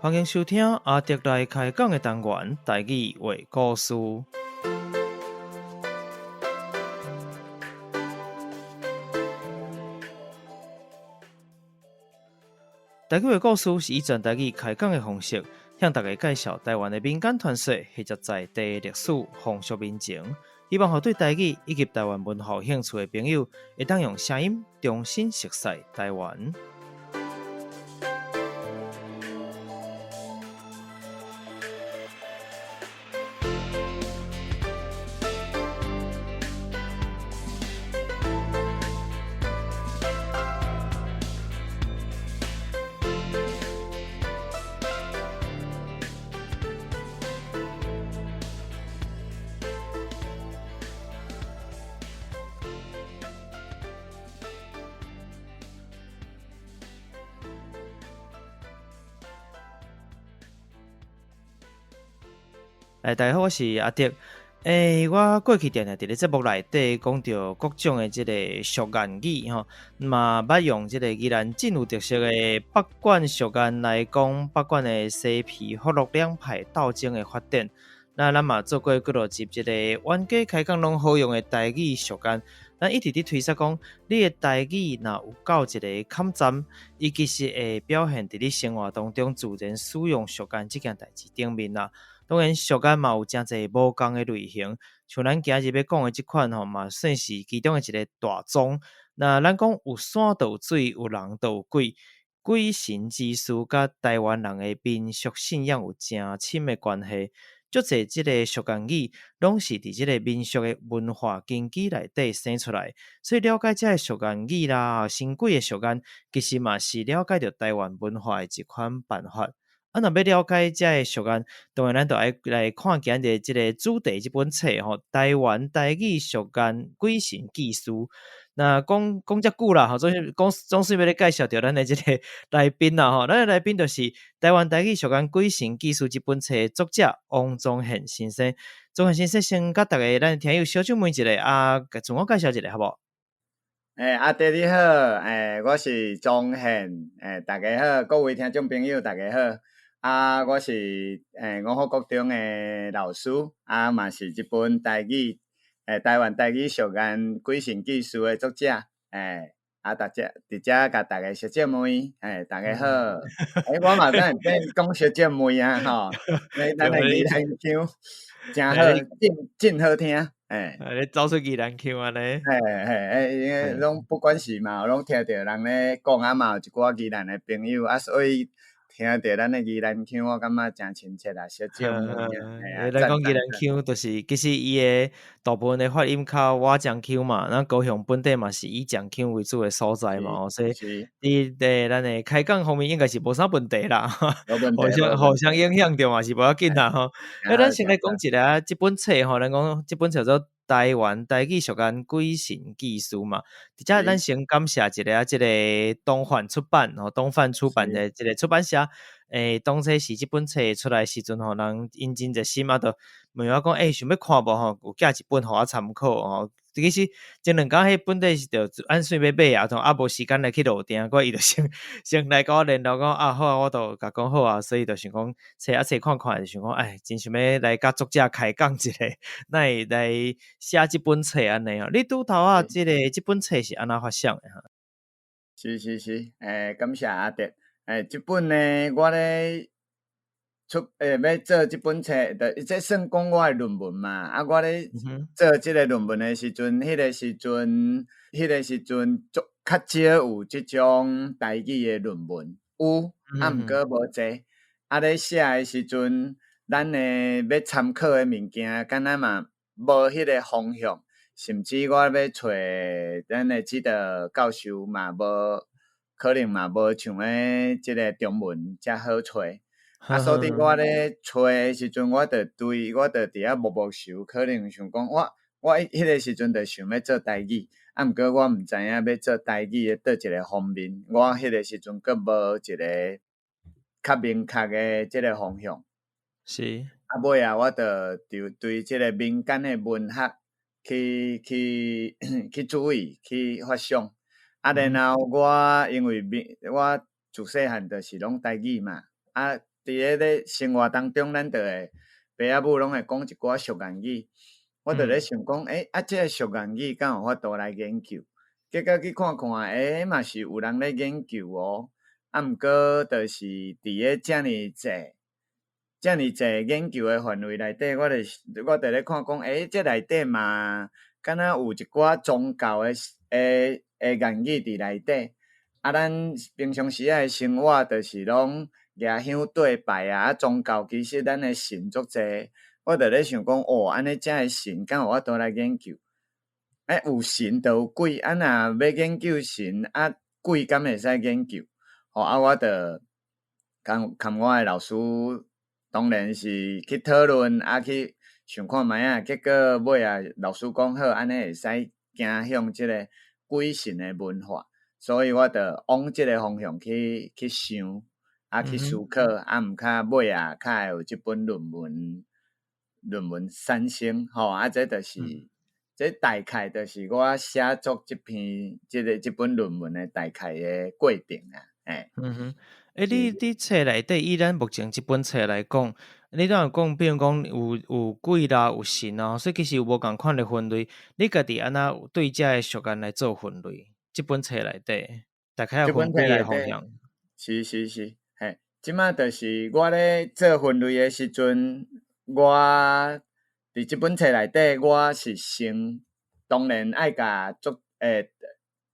歡迎收聽阿德來開講的單元台語話故事。台語話故事是以全台語開講的方式，向大家介紹台灣的民間傳說或者在地歷史、風俗民情，希望予對台語以及台灣文化有興趣的朋友，會當用聲音重新熟悉台灣。欸，大家好，我是阿德。欸，我過去定定佇咧節目內底講著各種的這個俗諺語吼，嘛捌用這個宜蘭真有特色的北管俗諺來講北管的西埤福祿兩派鬥爭的發展。那咱嘛做過幾落集這個冤家開講攏好用的台語俗諺。咱一直佇推測講，你的台語若有夠一個坎站，伊其實會表現佇你生活當中自然使用俗諺這件代誌頂面啦。當然，俗諺嘛有誠濟無仝的類型，像咱今日欲講的這款吼，嘛算是其中的一個大宗。那咱講有山就有水，有人就有鬼，鬼神之事佮台灣人的民俗信仰有誠深的關係。足濟這个俗諺語，攏是佇這個民俗的文化根基內底生出來，所以了解這个俗諺語啦、神鬼的俗諺，其實嘛是了解著台灣文化的一款辦法。啊，若欲了解這个俗諺，當然咱就愛來看今日這个主題這本冊吼，台灣台語俗諺鬼神記事。那講講遮久啦，吼，總是講總是欲咧介紹著咱的這個來賓啦，吼，咱的來賓就是台灣台語俗諺鬼神記事這本冊的作者王宗憲先生。宗憲先生先佮大家咱聽友小姐問一下，啊，自我介紹一下好無？欸，阿德你好，欸，我是宗憲，欸，大家好，各位聽眾朋友大家好。啊，我是欸五福國中的老師，啊嘛是這本台語欸台灣台語俗諺鬼神記事的作者，欸啊大家佇遮共大家相借問，欸大家好，欸我嘛等下講相借問啊吼，欸咱的宜蘭腔誠好，真真好聽，欸，你走出宜蘭腔按呢？嘿嘿，欸因為攏不管是嘛，攏聽著人咧講啊嘛，有一寡宜蘭的朋友啊，所以。聽著咱的宜蘭腔，我感覺誠親切啦，小姐妹啊。咱講宜蘭腔，就是其實伊的大部分的發音較瓦匠腔嘛，咱高雄本地嘛是以匠腔為主的所在嘛，所以佇咧咱的開講方面應該是無啥問題啦，互相影響著嘛是無要緊啦吼。那咱先來講一下這本冊吼，咱講這本冊叫做台灣台語俗諺鬼神記事嘛，佇遮咱先感謝一下這個東販出版吼，東販出版的這個出版社，欸，當初是這本冊出來時陣吼，人𪜶真熱心啊，就問我講，欸，想欲看無吼？有寄一本予我參考吼。其實前兩工彼本底是著按算欲買啊，啊無時間來去路頂，閣伊就先先來佮我聯絡講啊好啊，我就共講好啊，所以就想講冊啊冊看看，就想講哎，真想欲來佮作者開講一下，哪會來寫這本冊按呢吼？你拄頭仔這个這本冊是按怎發想的哈？是是是，欸，感謝阿德，欸，這本呢，我咧出欸欲做這本冊，就這算講我的論文嘛。啊，我咧做這个論文的時陣，彼个時陣足較少有這種台語的論文，有，啊，毋過無濟。啊，咧寫的時陣，咱的欲參考的物件，敢若嘛無彼个方向，甚至我欲揣咱的指導教授嘛無，可能嘛無像咧這个中文遮好揣。啊，所以我咧揣的時陣，我就對，我就佇遐默默想，可能想講，我我彼个時陣就想欲做台語，啊，毋過我毋知影欲做台語的佗一个方面，我彼个時陣閣無一个較明確的這个方向。是。啊，尾仔我就就對這个民間的文學去去去注意，去發想。啊，然後我因為民我自細漢就是攏台語嘛，啊。伫咧生活當中，咱就會爸仔母攏會講一寡俗諺語。我就咧想講，欸，啊，這个俗諺語敢有法度來研究？結果去看看，欸，嘛是有人咧研究哦。啊，毋過就是佇咧遮爾濟、遮爾濟研究的範圍內底，我就咧看講，欸，這內底嘛，敢若有一寡宗教的諺語佇內底。啊，咱平常時仔的生活，就是攏舉香對拜啊，啊，宗教其實咱的神足濟。我就咧想講，哦，按呢遮的神敢有法度來研究？欸，有神就有鬼，啊，若欲研究神，啊，鬼敢會使研究？吼，啊，我就共我的老師，當然是去討論，啊，去想看覓仔，結果尾仔老師講好，按呢會使行向這个鬼神的文化，所以我就往這个方向去想，啊，去思考，啊，毋較尾仔較會有這本論文產生，吼，啊，這就是，這大概就是我寫作這篇這个這本論文的大概的過程啊，欸。嗯哼，欸，你冊內底以咱目前這本冊來講，你拄仔有講，比如講有鬼啦，有神啊，所以其實有無仝款的分類，你家己按怎對這个俗諺來做分類？這本冊內底大概有分幾个方向？是是是，嘿，這擺就是我咧做分類的時陣，我佇這本冊內底，我是先當然愛共作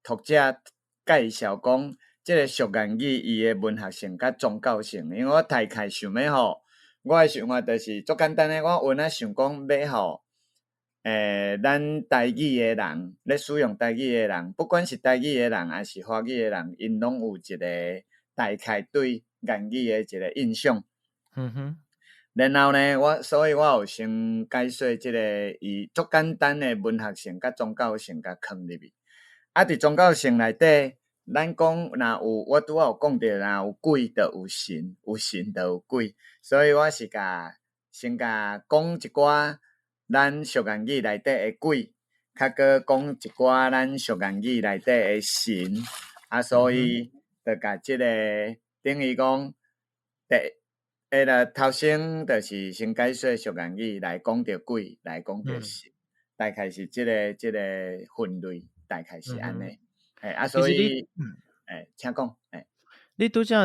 讀者介紹講，這个俗諺語伊的文學性佮宗教性，因為我大概想欲吼，我的想法就是足簡單的，我有仔想講欲予咱台語的人咧使用台語的人，不管是台語的人抑是華語的人，𪜶攏有一个大概對諺語的一个印象。然後呢，所以我有先解說這个伊足簡單的文學性佮宗教性共囥入去。啊，佇宗教性內底，咱講若有，我拄仔有講著，若有鬼就有神，有神就有鬼，所以我是共先共講一寡咱俗諺語內底的鬼，較閣講一寡咱俗諺語內底的神，啊，所以就共這个等於講，第彼个頭先就是先解說俗諺語來講著鬼，來講著神，大概是這个分類，大概是按呢。欸，啊，所以，欸，請講，欸。你拄才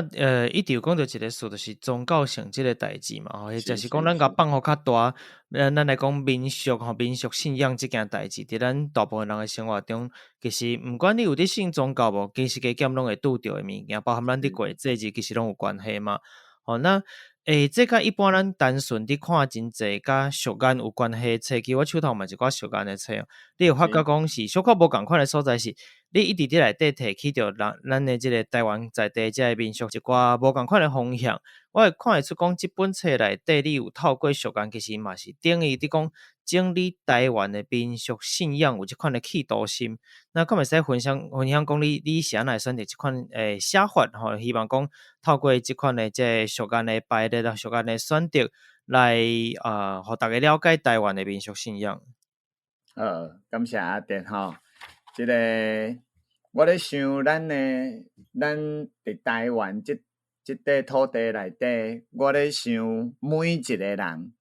一直有講著一个詞，就是宗教性這个代誌嘛，吼，或者是講咱共放予較大，咱來講民俗吼，民俗信仰這件代誌，佇咱大部分人的生活中，其實毋管你有佇信宗教無，其實加減攏會拄著的物件，包含咱佇過節日，其實攏有關係嘛。吼，那這佮一般咱單純佇看真濟佮俗諺有關係的冊，其實我手頭嘛一寡俗諺的冊哦，你會發覺講是小可無仝款的所在是，你一直佇內底提起著咱的這个台灣在地這个民俗一寡無仝款的方向，我會看會出講這本冊內底你有透過俗諺，其實嘛是等於佇講整理台灣的民俗信仰有這款的企圖心。那敢會使分享分享講你是按怎會選擇這款寫法吼？希望講透過這款的這个俗諺的排列啦、俗諺的選擇來予大家了解台灣的民俗信仰。好，感謝阿哲吼，這个我咧想咱佇台灣這塊土地內底，我咧想每一個人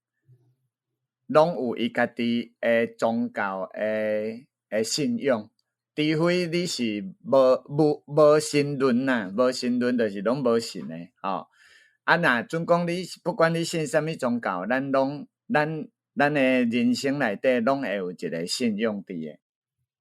攏有伊家己的宗教的信仰，除非你是無神論啦，無神論就是攏無神的吼。啊，若準講你不管你信啥物宗教，咱攏咱咱的人生內底攏會有一个信仰佇的。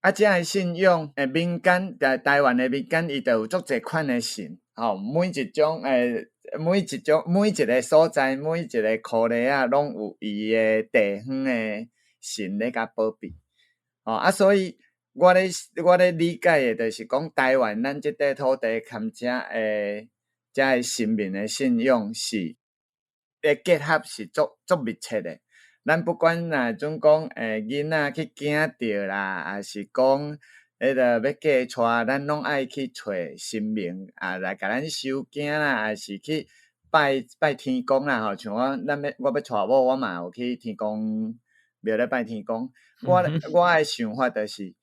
啊，這个信仰的民間，在台灣的民間，伊就有足濟款的神，吼，每一種每一个所在，每一个箍里仔，攏有伊的地方的神咧共保庇，吼啊，所以我咧理解的，就是講台灣咱這塊土地含這个神明的信仰是的結合是足密切的。咱不管若準講，囡仔去驚著啦，抑是講彼个欲嫁娶，咱攏愛去揣神明啊，來共咱收驚啦，抑是去拜拜天公啦吼。像我，咱欲我欲娶某，我嘛有去天公廟咧拜天公。我的想法就是，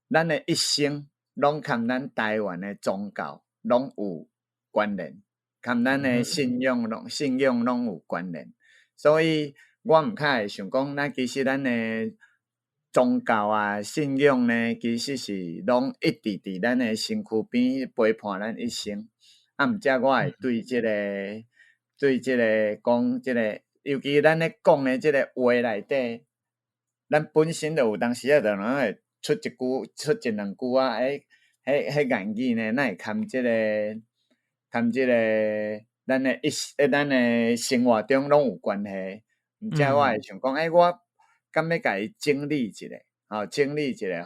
咱的一生攏含咱台灣的宗教攏有關聯。含咱的信仰攏有關聯。所以我毋較會想講，咱其實咱的宗教啊、信仰呢，其實是攏一直佇咱的身軀邊陪伴咱一生。啊，毋才我會對這個講這個，尤其咱咧講的這個話內底，咱本身就有當時仔就攏會出一句、出一兩句啊，彼言語呢，哪會含這個咱的生活中攏有關係。毋才我會想講，我敢欲共伊整理一下，吼，整理一下，予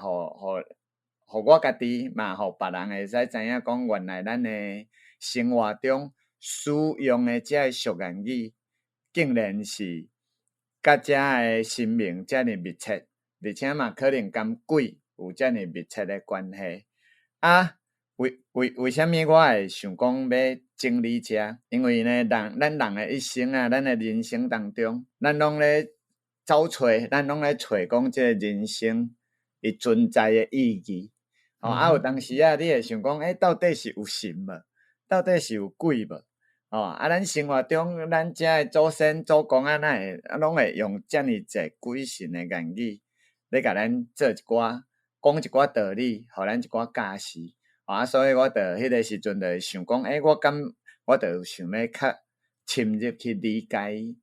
我家己嘛，予別人會使知影講，原來咱的生活中使用的這个俗諺語，竟然是佮遮个神明遮爾密切，而且嘛可能佮鬼有遮爾密切的關係。啊，為啥物我會想講欲整理這？因為呢，咱人的一生啊，咱的人生當中，咱攏咧走揣，咱攏咧揣講這個人生伊存在的意義。哦，啊，有當時啊，你會想講，到底是有神無？到底是有鬼無？哦，啊，咱生活中，咱遮的祖先祖公啊，哪會啊，攏會用遮爾濟鬼神的言語，咧共咱做一寡講一寡道理，予咱一寡教示。啊，所以我就彼个時陣就想講，我敢我就想欲較深入去理解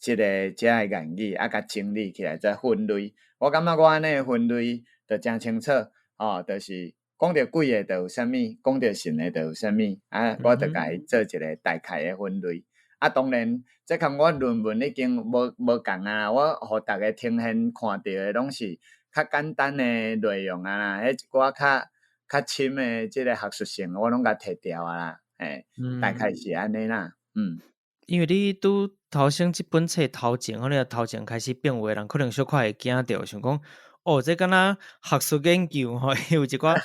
這个遮个言語，啊，共整理起來再分類。我感覺我按呢分類就誠清楚，哦，就是講著鬼的就有啥物，講著神的就有啥物，啊，我就共伊做一個大概的分類。啊，當然，這佮我論文已經無仝啊，我予逐家呈現看著的攏是較簡單的內容啊啦，彼一寡較深的這個學術性，我攏共提掉啊啦，大概是按呢啦，嗯。因為你拄頭先這本冊頭前，可能頭前開始變話的人，可能小可會驚著，想講，哦，這敢若學術研究吼，有一寡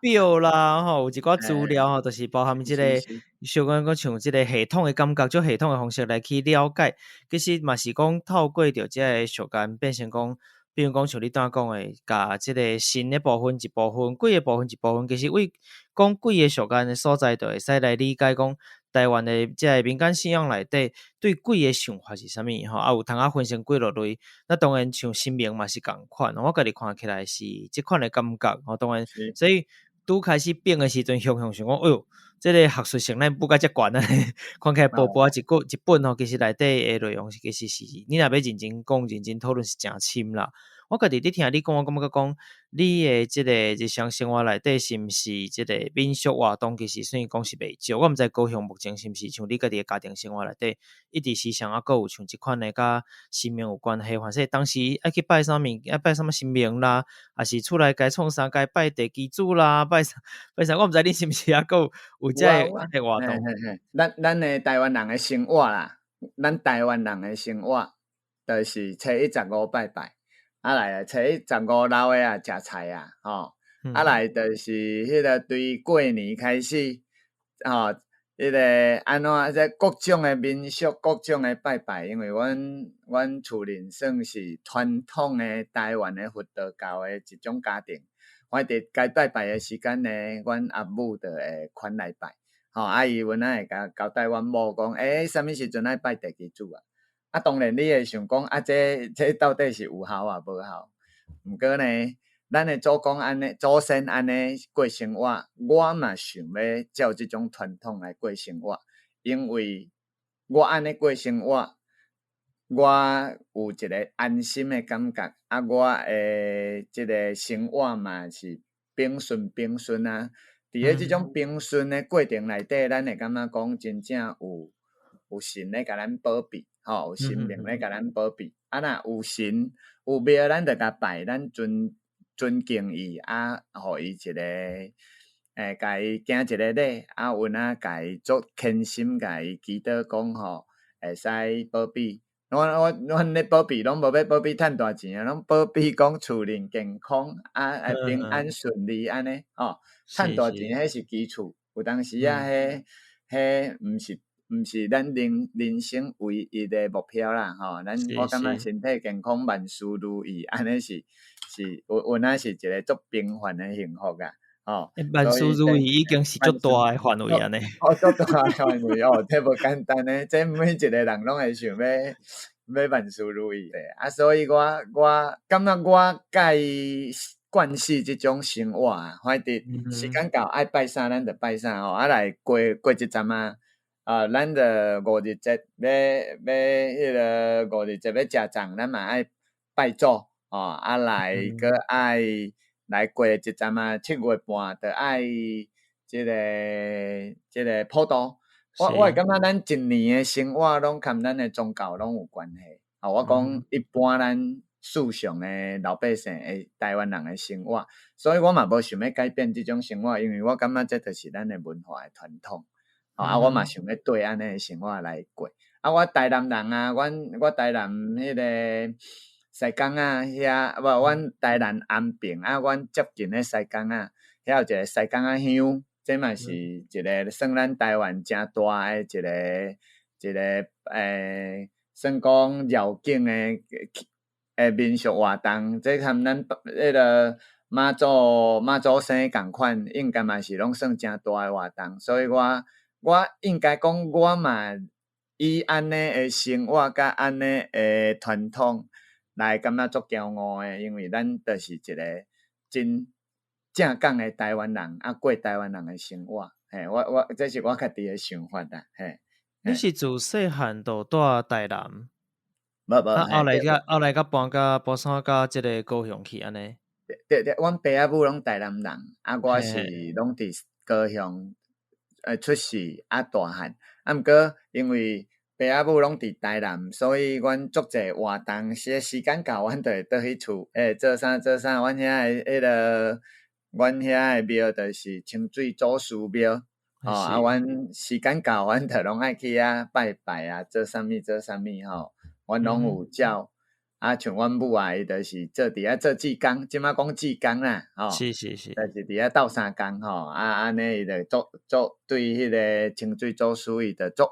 表啦，吼，有一寡資料吼，就是包含這個小可講像這個系統的感覺，做系統的方式來去了解。其實嘛是講透過著這个俗諺，變成講，比如講像你拄仔講的，共這个神的部分一部分，鬼的部分一部分，其實為講鬼的俗諺的所在，就會使來理解講台灣的這个民間信仰內底對鬼的想法是啥物吼，啊有通仔分成幾落類。那當然像神明嘛是仝款，我家己看起來是這款的感覺吼。當然，所以拄開始編的時陣，雄雄想講，哎喲，這个學術性咱不該遮懸啊！看起來薄薄一個一本吼，其實內底的內容是其實是你若欲認真講、認真討論是誠深啦。我家己佇聽你講，我感覺講你的這个日常生活內底是毋是這个民俗活動，其實算講是袂少。我毋知高雄目前是毋是像你家己的家庭生活內底，一直時常猶閣有像這款的佮神明有關係，反正當時愛去拜啥物，愛拜啥物神明啦，抑是厝內該創啥，該拜地基主啦，拜啥拜啥，我毋知你是毋是猶閣有這个活動。咱的台灣人的生活啦，咱台灣人的生活就是初一十五拜拜。啊來，初一十五老的啊，食菜啊，吼，啊來就是彼个對過年開始，吼，彼个按怎這各種的民俗，各種的拜拜，因為阮厝裡算是傳統的台灣的佛道教的一種家庭，反正該拜拜的時間呢，阮阿母就會款來拜，吼，啊伊有哪會共交代阮某講，啥物時陣愛拜地基主啊？啊，當然你會想講，啊，這到底是有效抑無效？毋過呢，咱的祖公按呢，祖先按呢過生活，我嘛想欲照這種傳統來過生活，因為我按呢過生活，我有一個安心的感覺，啊，我的這個生活嘛是平順平順啊。佇咧這種平順的過程內底，咱會感覺講真正有神咧共咱保庇。吼，有神明咧共咱保庇，啊若有神有廟，咱就共拜，咱尊敬伊，啊，予伊一個，共伊行一个禮，啊，有影共伊足虔誠，共伊祈禱講吼，會使保庇。阮咧保庇，攏無欲保庇趁大錢啊，攏保庇講厝內健康，啊，平安順利按呢，吼，趁大錢彼是基礎，有當時啊，彼毋是咱人生唯一的目標啦，吼！咱我感覺身體健康萬事如意，按呢是有影是一個足平凡的幸福啊！吼！吼。萬事如意已經是足大的範圍按呢。哦，足大的範圍哦，這無簡單呢，這每一個人攏會想欲萬事如意的啊，所以我感覺我佮意慣勢這種生活啊，反正時間到愛拜啥，咱就拜啥吼，啊來過過一陣啊，啊，咱就五日節欲欲彼个五日節欲食粽，咱嘛愛拜祖吼，啊來閣愛來過一陣啊，7月半就愛這個普渡。我會感覺咱一年的生活攏佮咱的宗教攏有關係。啊，我講一般咱世上的老百姓的台灣人的生活，所以我嘛無想欲改變這種生活，因為我感覺這就是咱的文化的傳統。啊，我嘛想欲對按呢的生活來過。啊，我台南人啊，阮我台南彼个西港仔遐，無，阮台南安平啊，阮接近的西港仔，遐有一個西港仔鄉，這嘛是一個算咱台灣誠大的一個算講繞境的民俗活動，這和咱彼个媽祖生仝款，應該嘛是攏算誠大的活動，所以我應該講，我嘛以按呢的生活佮按呢的傳統來感覺足驕傲的，因為咱就是一個真正港的台灣人，啊過台灣人的生活，嘿，我這是我家己的想法啦，嘿。你是自細漢就住台南？無無，啊後來才搬甲寶山佮這个高雄去按呢？對對，阮爸仔母攏台南人，啊我是攏佇高雄出世啊大漢，啊毋過因為爸仔母攏佇台南，所以阮足濟活動，時間到，阮就會倒去厝，做啥做啥，阮遐的彼个，阮遐的廟就是清水祖師廟，吼，啊，阮時間到，阮就攏愛去遐拜拜啊，做啥物做啥物吼，阮攏有照。啊，像阮母啊，伊就是做佇遐做志工，這馬講志工啦，吼，就是佇遐鬥相共吼，啊，按呢伊就足足對彼个清水祖師，伊就足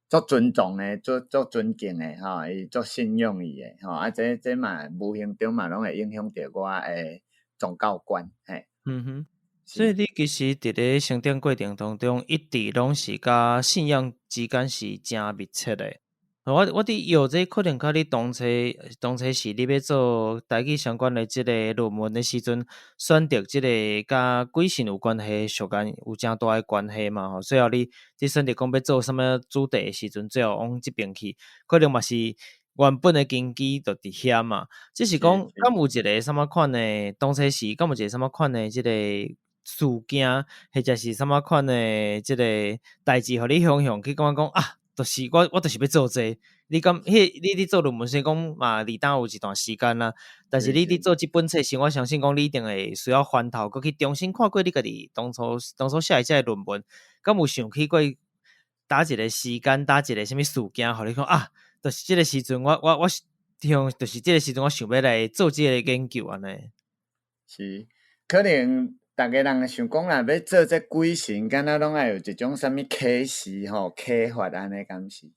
足尊重的，足足尊敬的，吼，伊足信仰伊的，吼，啊，這嘛無形中嘛攏會影響著我的宗教觀，嘿。所以你其實佇咧成長過程當中，一直攏是佮信仰之間是誠密切的。我佇臆這可能佮你當初是你欲做台語相關的這个論文的時陣，選擇這个佮鬼神有關係俗諺有誠大的關係嘛吼。最後你選擇講欲做啥物主題的時陣，最後往這邊去，可能嘛是原本的根基就佇遐嘛。只是講，敢有一个啥物款的，當初是敢有一個啥物款的這个事件，或者是啥物款的這个代誌，予你雄雄去感覺講啊，就是我就是欲做這个。你敢彼你佇做論文雖講嘛，離當有一段時間啦，但是你佇做這本冊時，我相信講你一定會需要翻頭，閣去重新看過你家己當初寫的這个論文，敢有想起過佗一个時間，佗一个啥物事件，予你講啊，就是這个時陣，我聽，就是這个時陣，我想欲來做這个研究按呢。是，可能逐个人想講啦，欲做這鬼神，敢若攏愛有一種啥物啟示吼、啟發按呢，敢是？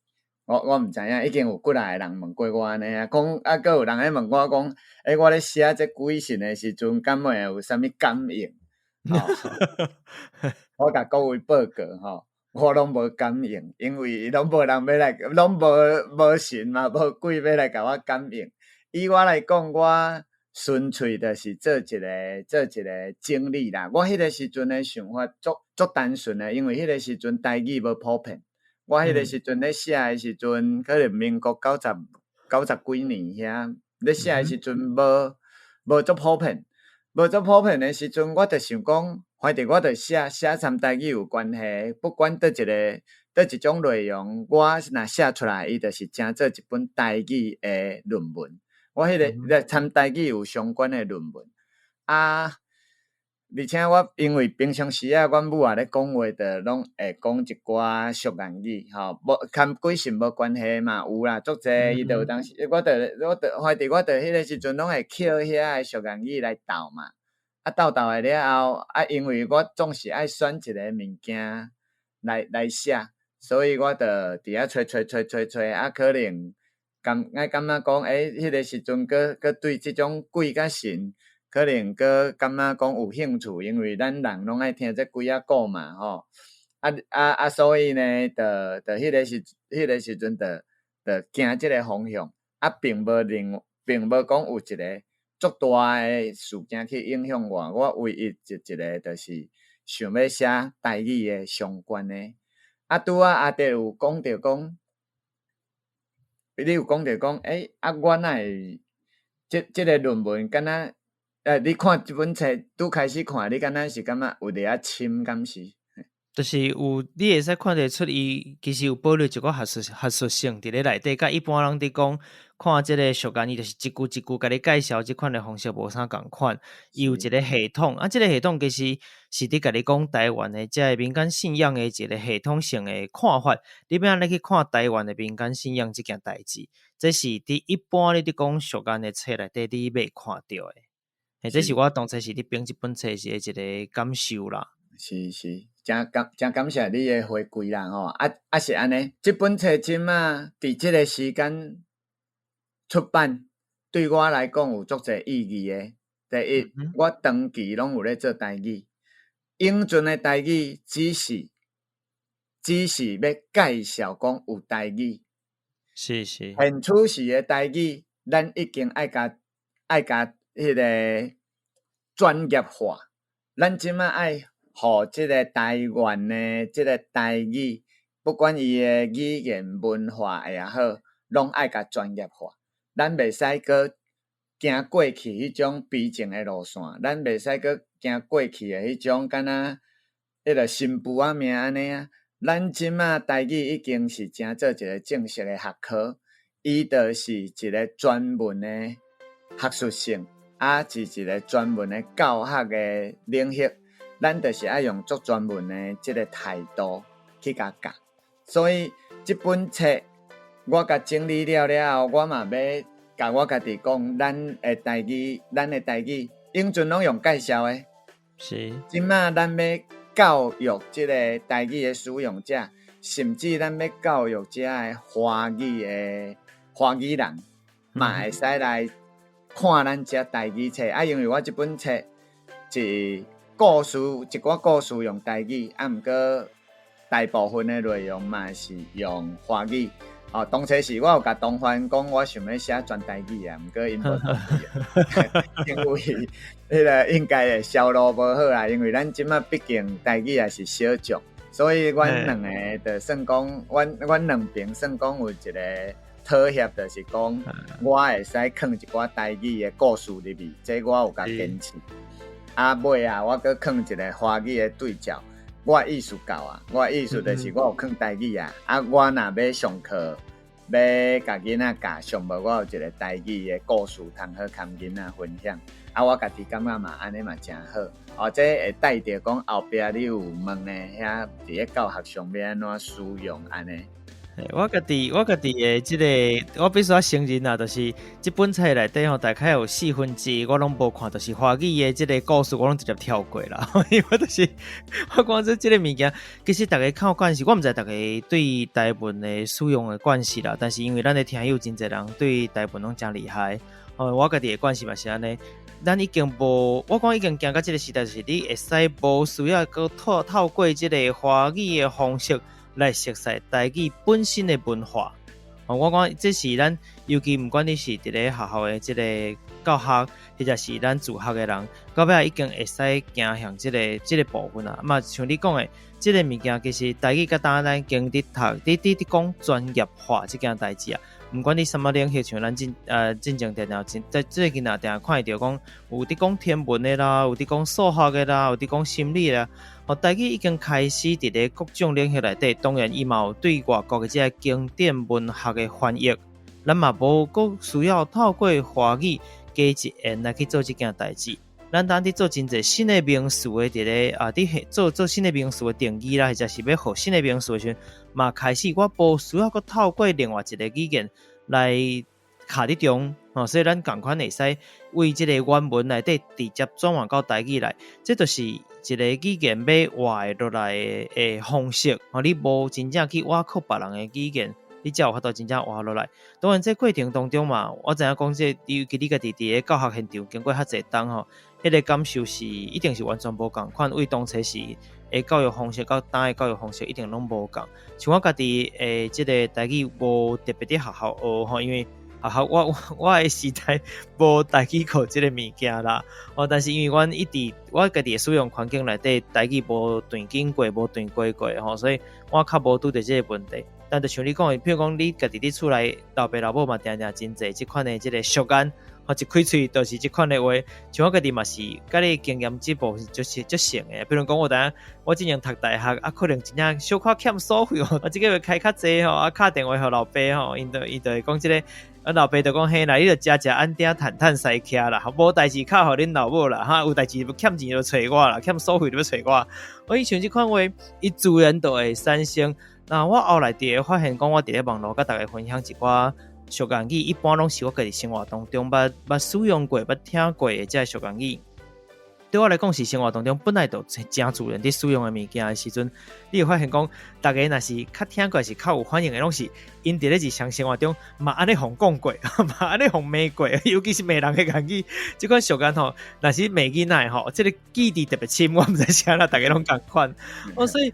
我毋知影，已經有幾若個人問過我按呢啊，講啊，閣有人咧問我講，我咧寫這鬼神的時陣，敢會有啥物感應？吼，我共各位報告吼，我攏無感應，因為攏無人欲來，攏無神嘛，無鬼欲來共我感應。以我來講，我純粹就是做一個整理啦。我彼個時陣的想法足足單純的，因為彼個時陣台語無普遍。我彼個時陣咧寫的時陣，可能民國九十幾年遐咧寫的時陣，無足普遍，無足普遍的時陣，我就想講，反正我就寫寫參台語有關係，不管佗一个佗一種內容，我若寫出來，伊就是成做一本台語的論文。我彼个參台語有相關的論文啊，而且我因為平常時啊，阮母仔咧講話，就攏會講一寡俗諺語，吼，無佮鬼神無關係嘛，有啦，足濟，伊就有當時，我就，反正我就彼个時陣攏會抾遐个俗諺語來鬥嘛，啊鬥鬥的了後，啊因為我總是愛選一个物件來寫，所以我就佇遐揣揣揣揣揣，啊可能感愛感覺講，彼个時陣閣閣對這種鬼佮神可能閣感覺講有興趣，因為咱人攏愛聽這鬼仔故嘛，吼。啊啊啊！所以呢，就就彼個時陣，就行這個方向，啊，並無認，並無講有一個足大的事件去影響我。我唯一一個就是想欲寫台語的相關的。啊，拄仔阿弟有講著講，你有講著講，欸，啊，我哪會這個論文敢若，你看這本冊拄開始看，你敢若是感覺有佇遐深，敢是？就是有，你會使看得出伊其實有保留一個學術性佇咧內底，佮一般人佇講看這個俗諺，伊就是一句一句共你介紹這款的方式無啥仝款。伊有一個系統，啊，這個系統其實是佇共你講台灣的這個民間信仰的一個系統性的看法。你欲按呢去看台灣的民間信仰這件代誌，這是佇一般你佇講俗諺的冊內底你袂看著的。嘿，這是我當初是佇編這本冊時的一個感受啦。是是，誠感謝你的回饋啦吼！啊啊是按呢，這本冊這馬佇這個時間出版，對我來講有足濟意義的。第一，我長期攏有咧做台語，永陣的台語只是欲介紹講有台語。現此時的台語，咱已經愛共彼個專業化，咱這馬愛予這個台灣的這個台語，不管伊的語言文化也好，攏愛共專業化。咱袂使閣行過去彼種悲情的路線，咱袂使閣行過去的彼種敢若彼個新婦仔命按呢啊。咱這馬台語已經是成做一個正式的學科，伊就是一個專門的學術性，啊是一個專門的教學的領域。咱就是愛用足專門的這個態度去共教，所以這本冊我共整理了了後，我嘛欲共我家己講，咱的台語永陣攏用介紹的，這馬咱欲教育這個台語的使用者，甚至咱欲教育這个華語的華語人，嘛會使來看咱這台語冊。啊，因為我這本冊是故事，一寡故事用台語，啊，毋過大部分的內容嘛是用華語。哦，當初時我有共東凡講，我想欲寫全台語啊，毋過𪜶無同意，因為彼個應該會銷路無好啊，因為咱這馬畢竟台語也是小眾，所以阮兩个就算講，阮兩爿算講有一個妥協，就是講我會使囥一寡台語的故事入去，這我有共堅持。啊，尾啊，我閣囥一個華語的對照，我意思到啊，我意思就是我有囥台語啊，啊，我若欲上課，欲共囡仔教，上無我有一個台語的故事通好共囡仔分享。啊，我家己感覺嘛，按呢嘛誠好。哦，這會帶著講後壁你有問的遐佇咧教學上欲按怎使用按呢。我家己的這個，我必須要承認啊，就是這本冊內底吼，大概有四分之一我攏無看，就是華語的這個故事，我攏直接跳過啦。因為我就是我講這個物件，其實逐家較有關係，我毋知逐家對台文的使用的關係啦。但是因為咱的聽友真濟人對台文攏誠厲害，哦，我家己的關係嘛是按呢。咱已經無，我講已經行到這個時代，就是你會使無需要閣透過這個華語的方式來熟悉台語本身的文化。哦，我講這是咱，尤其毋管你是佇咧學校的這個教學，或者是咱自學的人，到尾已經會使行向這個部分啊。嘛，像你講的，這個物件其實台語佮當咱經佇讀，佇講專業化這件代誌啊。毋管你啥物領域，像咱進前定定，在最近啊，定定看會著講有佇講天文的啦，有佇講數學的啦，有佇講心理的啦。哦，台語已經開始佇咧各種領域內底，當然伊嘛有對外國的這個經典文學的翻譯，咱嘛無閣需要透過華語加一言來去做這件代誌。咱當佇做真濟新的名詞的佇咧啊，佇做新的名詞的定義啦，或者是欲學新的名詞的時陣，嘛開始我無需要閣透過另外一個語言來卡佇中，哦，所以咱仝款會使為這個原文內底直接轉換到台語來，這就是一個語言欲活落來的方式。哦，你無真正去倚靠別人的語言。你才有法度真正活落來。當然，這過程當中嘛，我知影講這個，尤其你家己佇咧教學現場經過較濟冬吼，彼個感受是一定是完全無仝款。為當初時的教育方式，佮今的教育方式一定攏無仝。像我家己的這个台語無特別佇學校學吼，因為學校我的時代無台語課這个物件啦。哦，但是因為阮一直我家己的使用環境內底台語無斷經過，無斷過過吼，所以我較無拄著這个問題。但就像你講的，譬如講你家己佇厝內，老爸老母嘛定定真濟這款的這个俗諺，吼一開喙就是這款的話。像我家己嘛是，佮你經驗這部分就是足像的。比如講，我知影我之前讀大學，啊，可能真正小可欠所費吼，我這個月開較濟吼，啊，敲電話予老爸吼，𪜶就會講這个，阮老爸就講嘿啦，你就食食安定趁趁使徛啦，無代誌敲予恁老母啦，哈，有代誌欠錢就揣我啦，欠所費就欲揣我。我以像這款話，伊自然就會產生。那我後來佇咧發現，講我佇咧網路佮大家分享一寡俗諺語，一般攏是我家己生活當中捌使用過、捌聽過的這个俗諺語。對我來講，是生活當中本來就真自然佇使用的物件的時陣，你會發現講，逐家若是較聽過是較有反應的，攏是𪜶佇咧日常生活中嘛按呢予講過，嘛按呢予罵過，尤其是罵人的諺語，這款俗諺吼，若是罵囡仔的吼，這个記憶特別深，我毋知啥啦，逐家攏仝款。哦，所以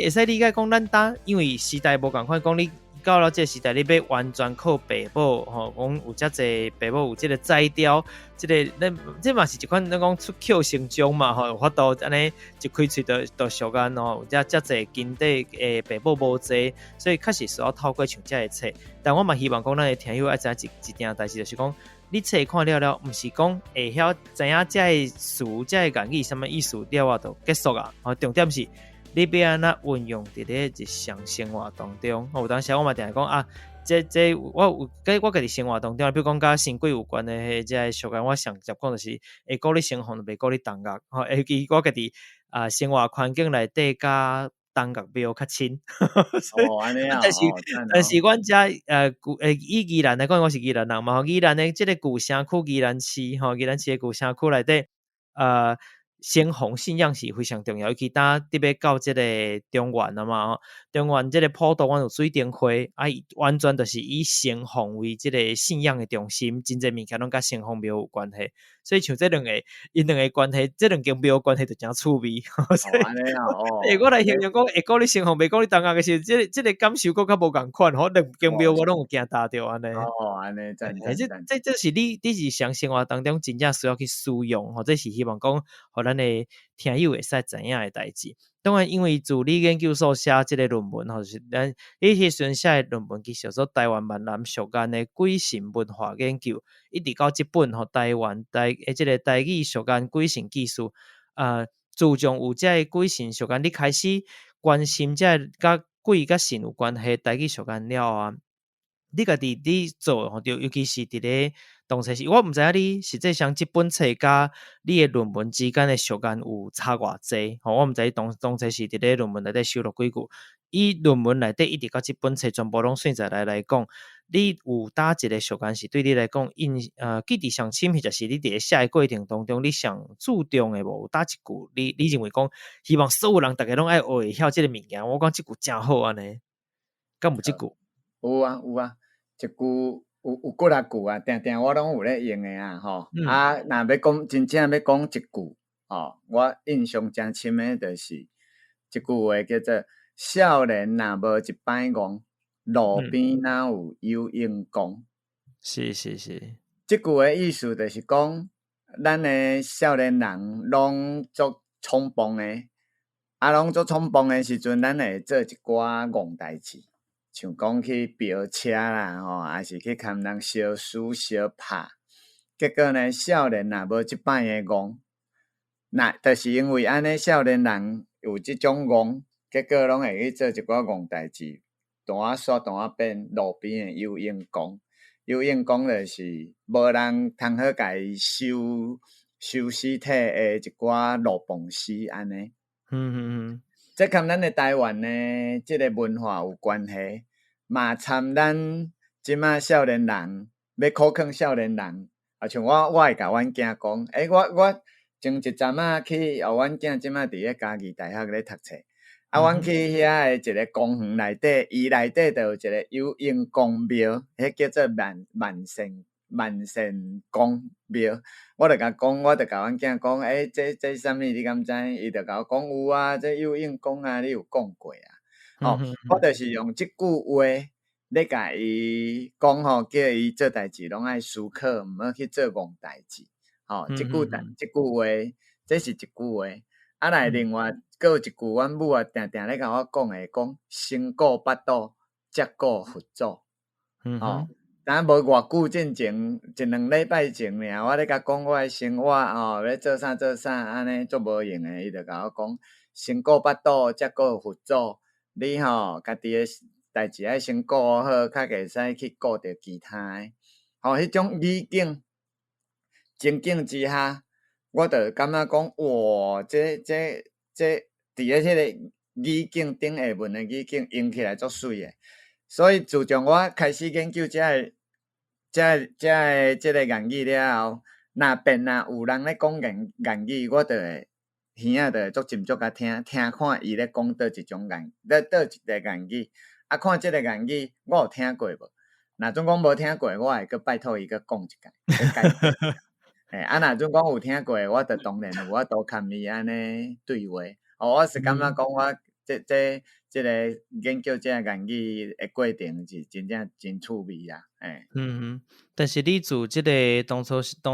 會使理解講，咱當因為時代無仝款，講你到了這个時代，你欲完全靠爸母吼，講有遮濟爸母有這个才調，這个咱這嘛是一款咱講出口成章嘛吼，有法度按呢一開喙就俗諺吼，有遮濟根底的爸母無濟，所以確實需要透過像這个冊。但我嘛希望講咱的聽友愛知影一件代誌，就是講你冊看了了，毋是講會曉知影這个詞、這个諺語啥物意思了啊，就結束啊。吼，重點是你欲按怎運用佇咧日常生活當中。有當時我嘛定定講啊，這我有佮我家己生活當中，比如講佮神鬼有關的彼這个俗諺，我上直講就是會顧你成鳳，袂顧你同學。吼，尤其我家己啊，生活環境內底佮同學廟較親。哦，按呢啊，但是但是阮遮舊以宜蘭來講，我是宜蘭人嘛，吼，宜蘭的這个舊城區宜蘭市吼，宜蘭市的舊城區內底，先鋒信仰是非常重要，尤其當特別到這个中元啊嘛吼，中元這个普渡，阮有水燈會，啊，完全就是以先鋒為這个信仰的中心，真濟物件攏佮先鋒廟有關係，所以像這兩个，𪜶兩个關係，這兩間廟關係就誠趣味。哦，按呢啊，哦。欸，我來形容講，會顧你先鋒，袂顧你同學的時陣，這个感受閣較無仝款，吼，兩間廟我攏有行踏著按呢。哦，按呢，讚這這是你日常生活當中真正需要去使用，吼，這是希望講，予咱的聽友會使知影的代誌。當然，因為自你研究所寫這个論文吼，就是咱你彼時陣寫的論文，其實叫做台灣閩南俗諺的鬼神文化研究，一直到這本吼台灣台的這个台語俗諺鬼神記事，自從有這个鬼神俗諺，你開始關心這个佮鬼佮神有關係台語俗諺了啊，你家己你做吼，就尤其是佇咧當初時，我毋知影你實際上這本冊佮你的論文之間的俗諺有差偌濟，吼，我毋知你當初時佇咧論文內底收錄幾句，以論文內底一直到這本冊全部攏算在來講，你有佗一个俗諺是對你來講印記憶上深，或者是你佇咧寫的過程當中，你上注重的無？有佗一句，你認為講希望所有人逐家攏愛學會曉這个物件，我講這句誠好按呢，敢有這句？有啊有啊，一句有幾若句啊，定定我攏有咧用的啊，吼。啊，若欲講真正欲講一句，吼，我印象誠深的就是一句話叫做“少年若無一擺戇，路邊哪有游泳公”。這句的意思就是講，咱的少年人攏足衝動的，啊，攏足衝動的時陣，咱會做一寡戇代誌，像講去飆車啦，吼，還是去共人相輸相拍。結果呢，少年若無這擺的戇，若就是因為按呢，少年人有這種戇，結果攏會去做一寡戇代誌，大仔煞大仔變路邊的游泳公。游泳公就是無人通好共伊收收屍體的一寡路傍屍按呢。這佮咱的台灣的這个文化有關係，嘛參咱這馬少年人欲苦勸少年人，啊，像我，我會共阮囝講，欸，我前一陣仔去，哦，阮囝這馬佇咧嘉義大學咧讀冊。啊，阮去遐的一个公園內底，伊內底就有一個有應公廟，彼叫做萬善公廟。我就共講，我就共阮囝講，欸，這啥物你敢知？伊就共我講有啊，這有應公啊，你有講過啊。吼，我就是用這句話咧共伊講吼，叫伊做代誌攏愛思考，毋好去做戇代誌。吼，這句話，這是一句話。啊，來另外閣有一句，阮母啊定定咧共我講的，講先顧腹肚，才顧佛祖。吼，但無偌久進前，一兩禮拜前爾，我咧共講我的生活吼，欲做啥做啥，按呢足無閒的，伊就共我講，先顧腹肚，才顧佛祖。你吼，家己的代誌愛先顧好，較會使去顧著其他的。吼，彼種語境情景之下，我就感覺講，哇，這佇咧彼個語境頂下文的語境用起來足媠的。所以自從我開始研究這個這個言語了後，若變若有人咧講言語，我就會耳仔就會足斟酌共聽，聽看伊咧講佗一種言，佗一個言語，啊，看這個言語我有聽過無？若準講無聽過，我會閣拜託伊閣講一擺。欸，啊，若準講有聽過，我就當然有法度共伊按呢對話。哦，我是感覺講我這個研究這個言語的過程是真正真趣味啊！欸，嗯哼，但是你自這個當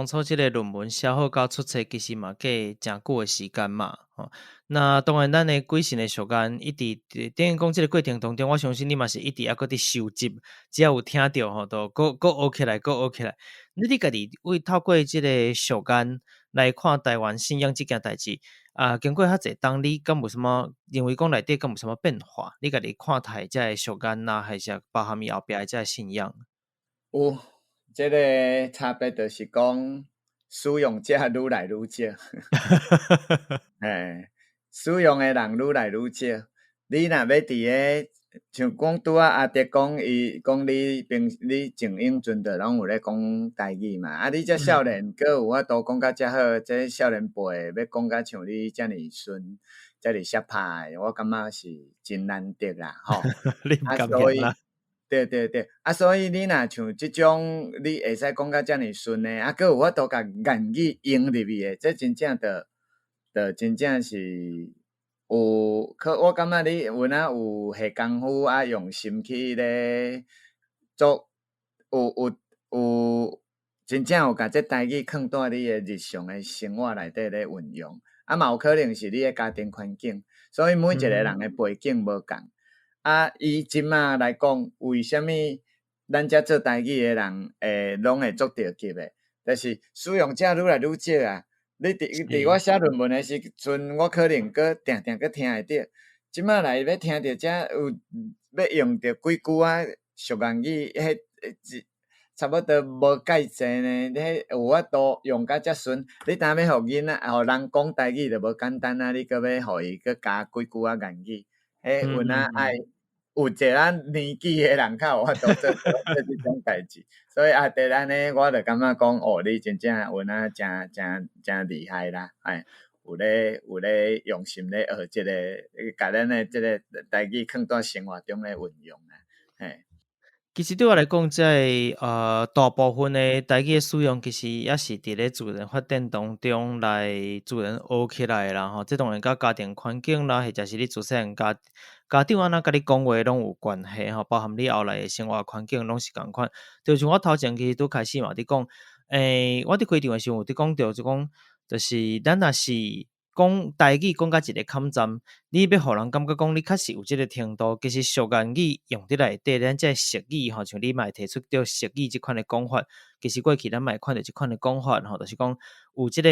初這個論文寫好到出冊，其實嘛過誠久的時間嘛。吼，那當然，咱的鬼神的俗諺一直等於講這個過程當中，我相信你嘛是一直猶閣佇收集，只要有聽著吼，就閣閣學起來，閣學起來。你家己為透過這個俗諺來看台灣信仰這件代誌啊，經過遐濟冬，你敢有啥物認為講內底敢有啥物變化？你家己看待這个俗諺啊，還是包含伊後壁的這个信仰？有，這个差別就是講使用者愈來愈少。嘿，使用的人愈來愈少。你若欲佇个像講拄仔阿德講，伊講你平你靜永陣就攏有咧講台語嘛。啊，你這少年閣有法度講甲遮好，這少年輩欲講甲像你遮爾順，遮爾爍拍的，我感覺是真難得啦，吼。你毋啊，所以，對對對，啊，所以你若像這種，你會使講甲遮爾順的，啊，閣有法度共言語融入去的，這真正就真正是有，可我感覺你有哪有下工夫啊，用心去咧做，有真正有共這台語囥佇你的日常的生活內底咧運用，啊，嘛有可能是你的家庭環境，所以每一個人的背景無仝。啊，以這馬來講，為啥物咱遮做台語的人會攏會足著急的？就是使用者愈來愈少啊。你佇我寫論文的時陣，我可能閣定定閣聽會著。這馬來欲聽著遮有欲用著幾句仔俗諺語，彼差不多無蓋濟呢。彼有法度用甲遮順，你當欲予囡仔，予人講台語就無簡單啊！你閣欲予伊閣加幾句仔諺語，彼有哪愛有一个年紀的人較有法度做做這種代誌，所以阿弟按呢，我就感覺講，哦，你真正有影誠誠誠厲害啦，哎，有咧用心咧學這個，共咱的這個台語囥佇生活中咧運用啊，嘿。其實對我來講，這个大部分的台語的使用，其實也是佇咧自然發展當中來自然學起來的啦吼。這當然佮家庭環境啦，或者是你自細漢家長按怎佮你講話攏有關係吼，包含你後來的生活環境攏是仝款。就像我頭前其實拄開始嘛，佇講，欸，我佇開場的時陣有佇講著，就講，就是咱若是講台語講到一个坎站，你欲予人感覺講你確實有這个程度，其實俗諺語用佇內底，咱這个俗語吼，像你嘛會提出著俗語這款的講法，其實過去咱嘛會看著這款的講法吼，就是講有這個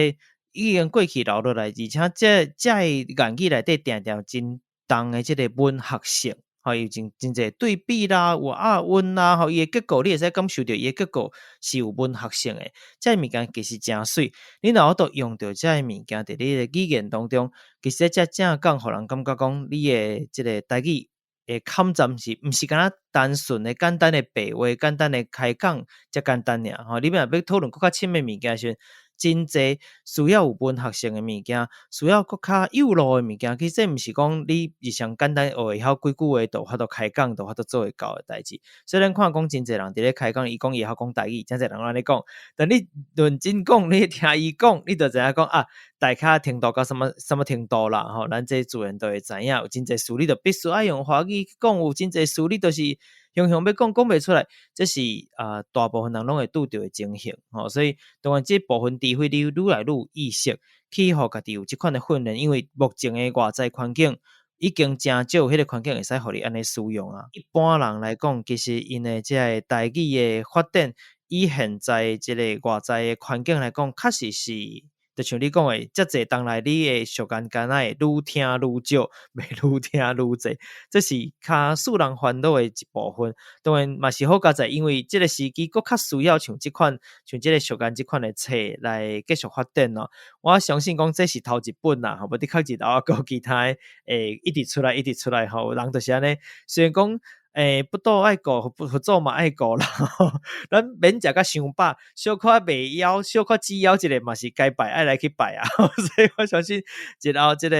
已經過去留落來，而且這个諺語內底定定真重的這个文學性，吼，有真濟對比啦，有押韻啦，吼，伊的結構你會使感受著伊的結構是有文學性的。這个物件其實誠媠，你若有法度用著這个物件佇你的語言當中，其實這正講予人感覺講你的這个台語的坎站是毋是干焦單純的簡單的白話、簡單的開講遮簡單爾吼。你若欲討論閣較深的物件的時陣，真濟需要有文學性的物件，需要閣較幼路的物件。其實這毋是講你日常簡單學會曉幾句話就有法度開講，就有法度做會到的代誌。雖然看講真濟人佇咧開講，伊講伊會曉講台語，真濟人攏按呢講。但你認真講，你聽伊講，你就知影講啊，大概程度到啥物啥物程度啦吼。咱這自然就會知影，有真濟詞你就必須愛用華語去講，有真濟詞你就是雄雄欲講講袂出來，這是啊大部分人攏會拄著的情形吼。所以當然這部分，除非你愈來愈有意識，去予家己有這款的訓練，因為目前的外在環境已經誠少彼個環境會使予你按呢使用啊。一般人來講，其實𪜶的這个台語的發展，以現在這个外在的環境來講，確實是，就像你講的，遮濟當來你的俗諺敢若會愈聽愈少，袂愈聽愈濟，這是較使人煩惱的一部分。當然嘛是好佳哉，因為這个時機閣較需要像這款像這个俗諺這款的冊來繼續發展咯。我相信講這是頭一本啦，吼，無的確日後閣有其他的會一直出來，一直出來吼。人就是按呢，雖然講腹肚愛顧，佛祖嘛愛顧啦。咱免食甲傷飽，小可袂枵，小可止枵一下嘛是該拜愛來去拜啊。所以我相信日後這个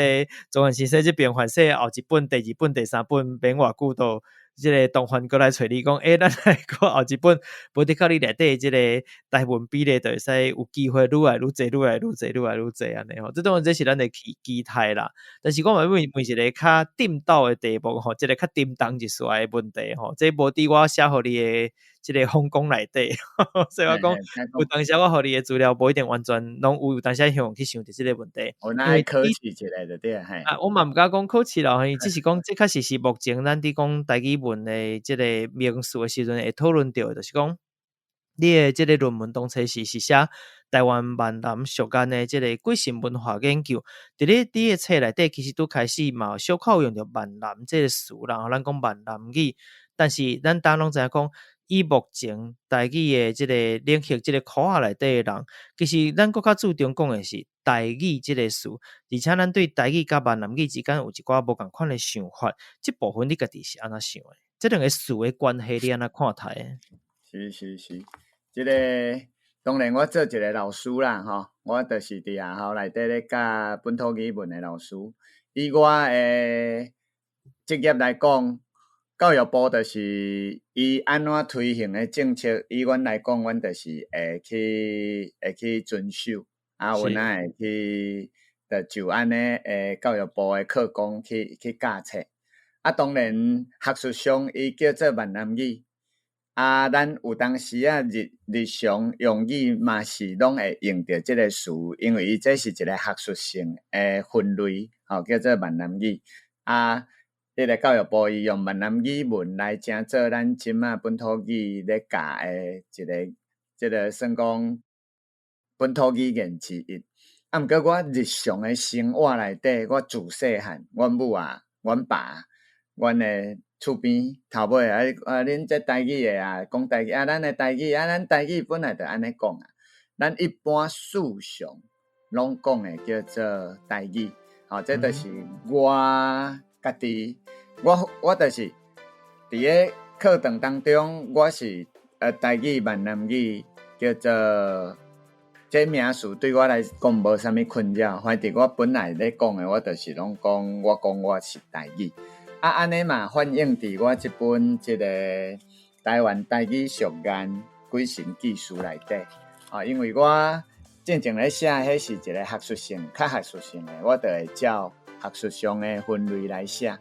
宗元先生這邊凡勢後一本、第二本、第三本，免偌久都這个東番閣來揣你講，咱來閣後一本，無的確你內底這个台文比例就會使有機會愈來愈濟、愈來愈濟、愈來愈濟按呢吼。這當然這是咱的期待啦。但是我嘛問問一个較沉道的題目吼，這个較沉重一絲的問題吼，這無佇我寫予你的這个訪綱內底，所以我講有當時我予你的資料無一定完全攏有，有當時向去想著這个問題。我那考試一下就對，嘿。啊，我嘛毋敢講考試啦，只是講這確實是目前咱佇講台語文的這个名詞的時陣會討論著的，就是講你的這个論文當初是寫台灣閩南俗諺的這个鬼神文化研究，佇咧你的冊內底其實拄開始嘛有小可有用著閩南這个詞啦，咱講閩南語，但是咱大家攏知影講，以目前台語的這个領域、這个科學內底的人，其實咱閣較注重講的是台語這个詞，而且咱對台語佮閩南語之間有一寡無仝款的想法，這部分你家己是按怎想的？這兩個詞的關係你按怎看待的？是是是，這个當然我做一个老師啦，吼，我就是佇學校內底咧教本土語文的老師。以我的職業來講，教育部就是伊按怎推行的政策，以阮來講，阮就是會去遵守，啊，阮也會去，就就按呢教育部的課綱去教冊。啊，當然學術上伊叫做閩南語，啊，咱有當時啊日日常用語嘛是攏會用著這个詞，因為伊這是一个學術性的分類，吼，叫做閩南語。啊，彼个教育部伊用閩南語文來稱做咱這馬本土語咧教的一个，這个算講本土語言之一。啊，毋過我日常的生活內底，我自細漢，阮母啊，阮爸，阮的厝邊頭尾啊，啊，恁這台語的啊，講台語啊，咱的台語啊，咱台語本來就按呢講啊。咱一般世常攏講的叫做台語，吼，這就是我家己，我就是佇个課堂當中，我是台語、閩南語叫做這名詞對我來講無啥物困擾，反正我本來咧講的，我就是攏講，我講我是台語。啊，按呢嘛反映佇我這本這个台灣台語俗諺鬼神記事內底。啊，因為我進前咧寫，彼是一个學術性、較學術性的，我就會照學術上的分類來寫。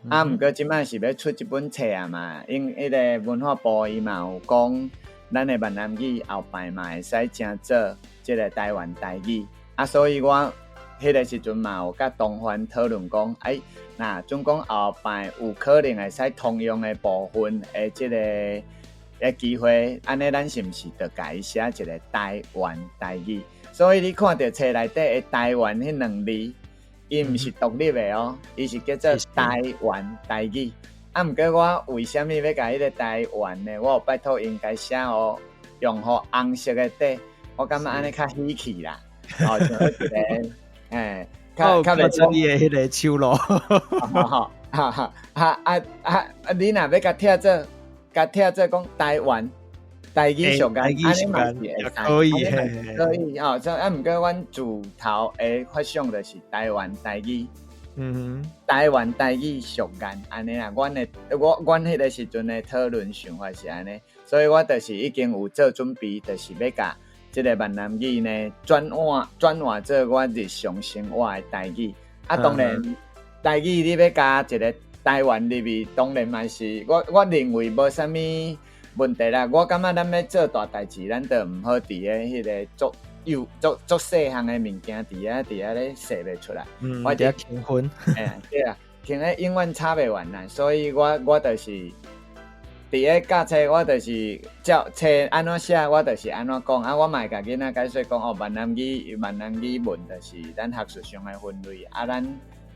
啊，毋過這擺是欲出這本冊啊嘛，因彼个文化部伊嘛有講，咱的閩南語後擺嘛會使稱做這个台灣台語。啊，所以我彼个時陣嘛有佮東番討論講，欸，若準講後擺有可能會使通用的部分的這个的機會，按呢咱是毋是就共伊寫一个台灣台語？所以你看著冊內底的台灣彼兩字，伊毋是獨立的哦，伊是叫做台灣台語。啊，毋過我為啥物欲共彼个台灣呢？我有拜託𪜶共寫哦，用予紅色的底，我感覺按呢較喜氣啦。哦，像一个，欸，較較袂講你的彼个手路。哈哈哈啊啊啊！你若欲共拆做，共拆做講台灣，台語俗諺，台語按呢嘛是會使，可以，可以哦。這啊，毋過阮自頭的發想就是台灣台語，台灣台語俗諺按呢啦。阮的我阮彼个時陣的討論想法是按呢，所以我就是已經有做準備，就是欲共這个閩南語呢轉換轉換做我日常生活的台語。啊，當然台語你欲加一个台灣入去，當然嘛是我我認為無啥物問題啦。我感覺咱欲做大代誌，咱就毋好佇咧彼个足幼足足細項的物件，佇遐佇遐咧踅袂出來。我佇遐平分。欸，對啊，停咧永遠吵袂完啦。所以我我就是佇咧教冊，我就是照冊按怎寫，我就是按怎講。啊，我嘛會共囡仔解說講哦，閩南語閩南語文就是咱學術上的分類。啊，咱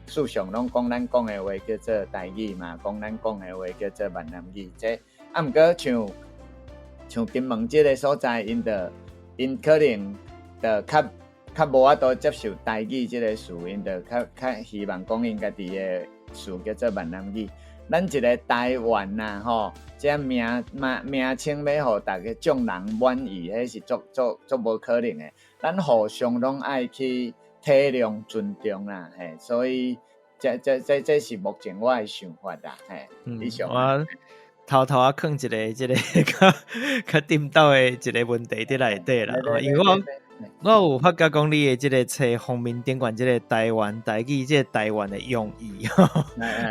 事實上攏講咱講的話叫做台語嘛，講咱講的話叫做閩南語。這啊，毋過像像金門這个所在，𪜶就𪜶可能就較較無法度接受台語這个詞，𪜶就較較希望講𪜶家己的詞叫做閩南語。咱一个台灣啊，吼，這名名名稱欲予逐家眾人滿意，彼是足足足無可能的。咱互相攏愛去體諒尊重啦，嘿，所以這這這這是目前我的想法啦，嘿。以上。我偷偷仔囥一个這个較較顛倒的一个問題佇內底啦，因為我我有發覺講你的這个冊封面頂懸這个台灣台語，這个台灣的用意，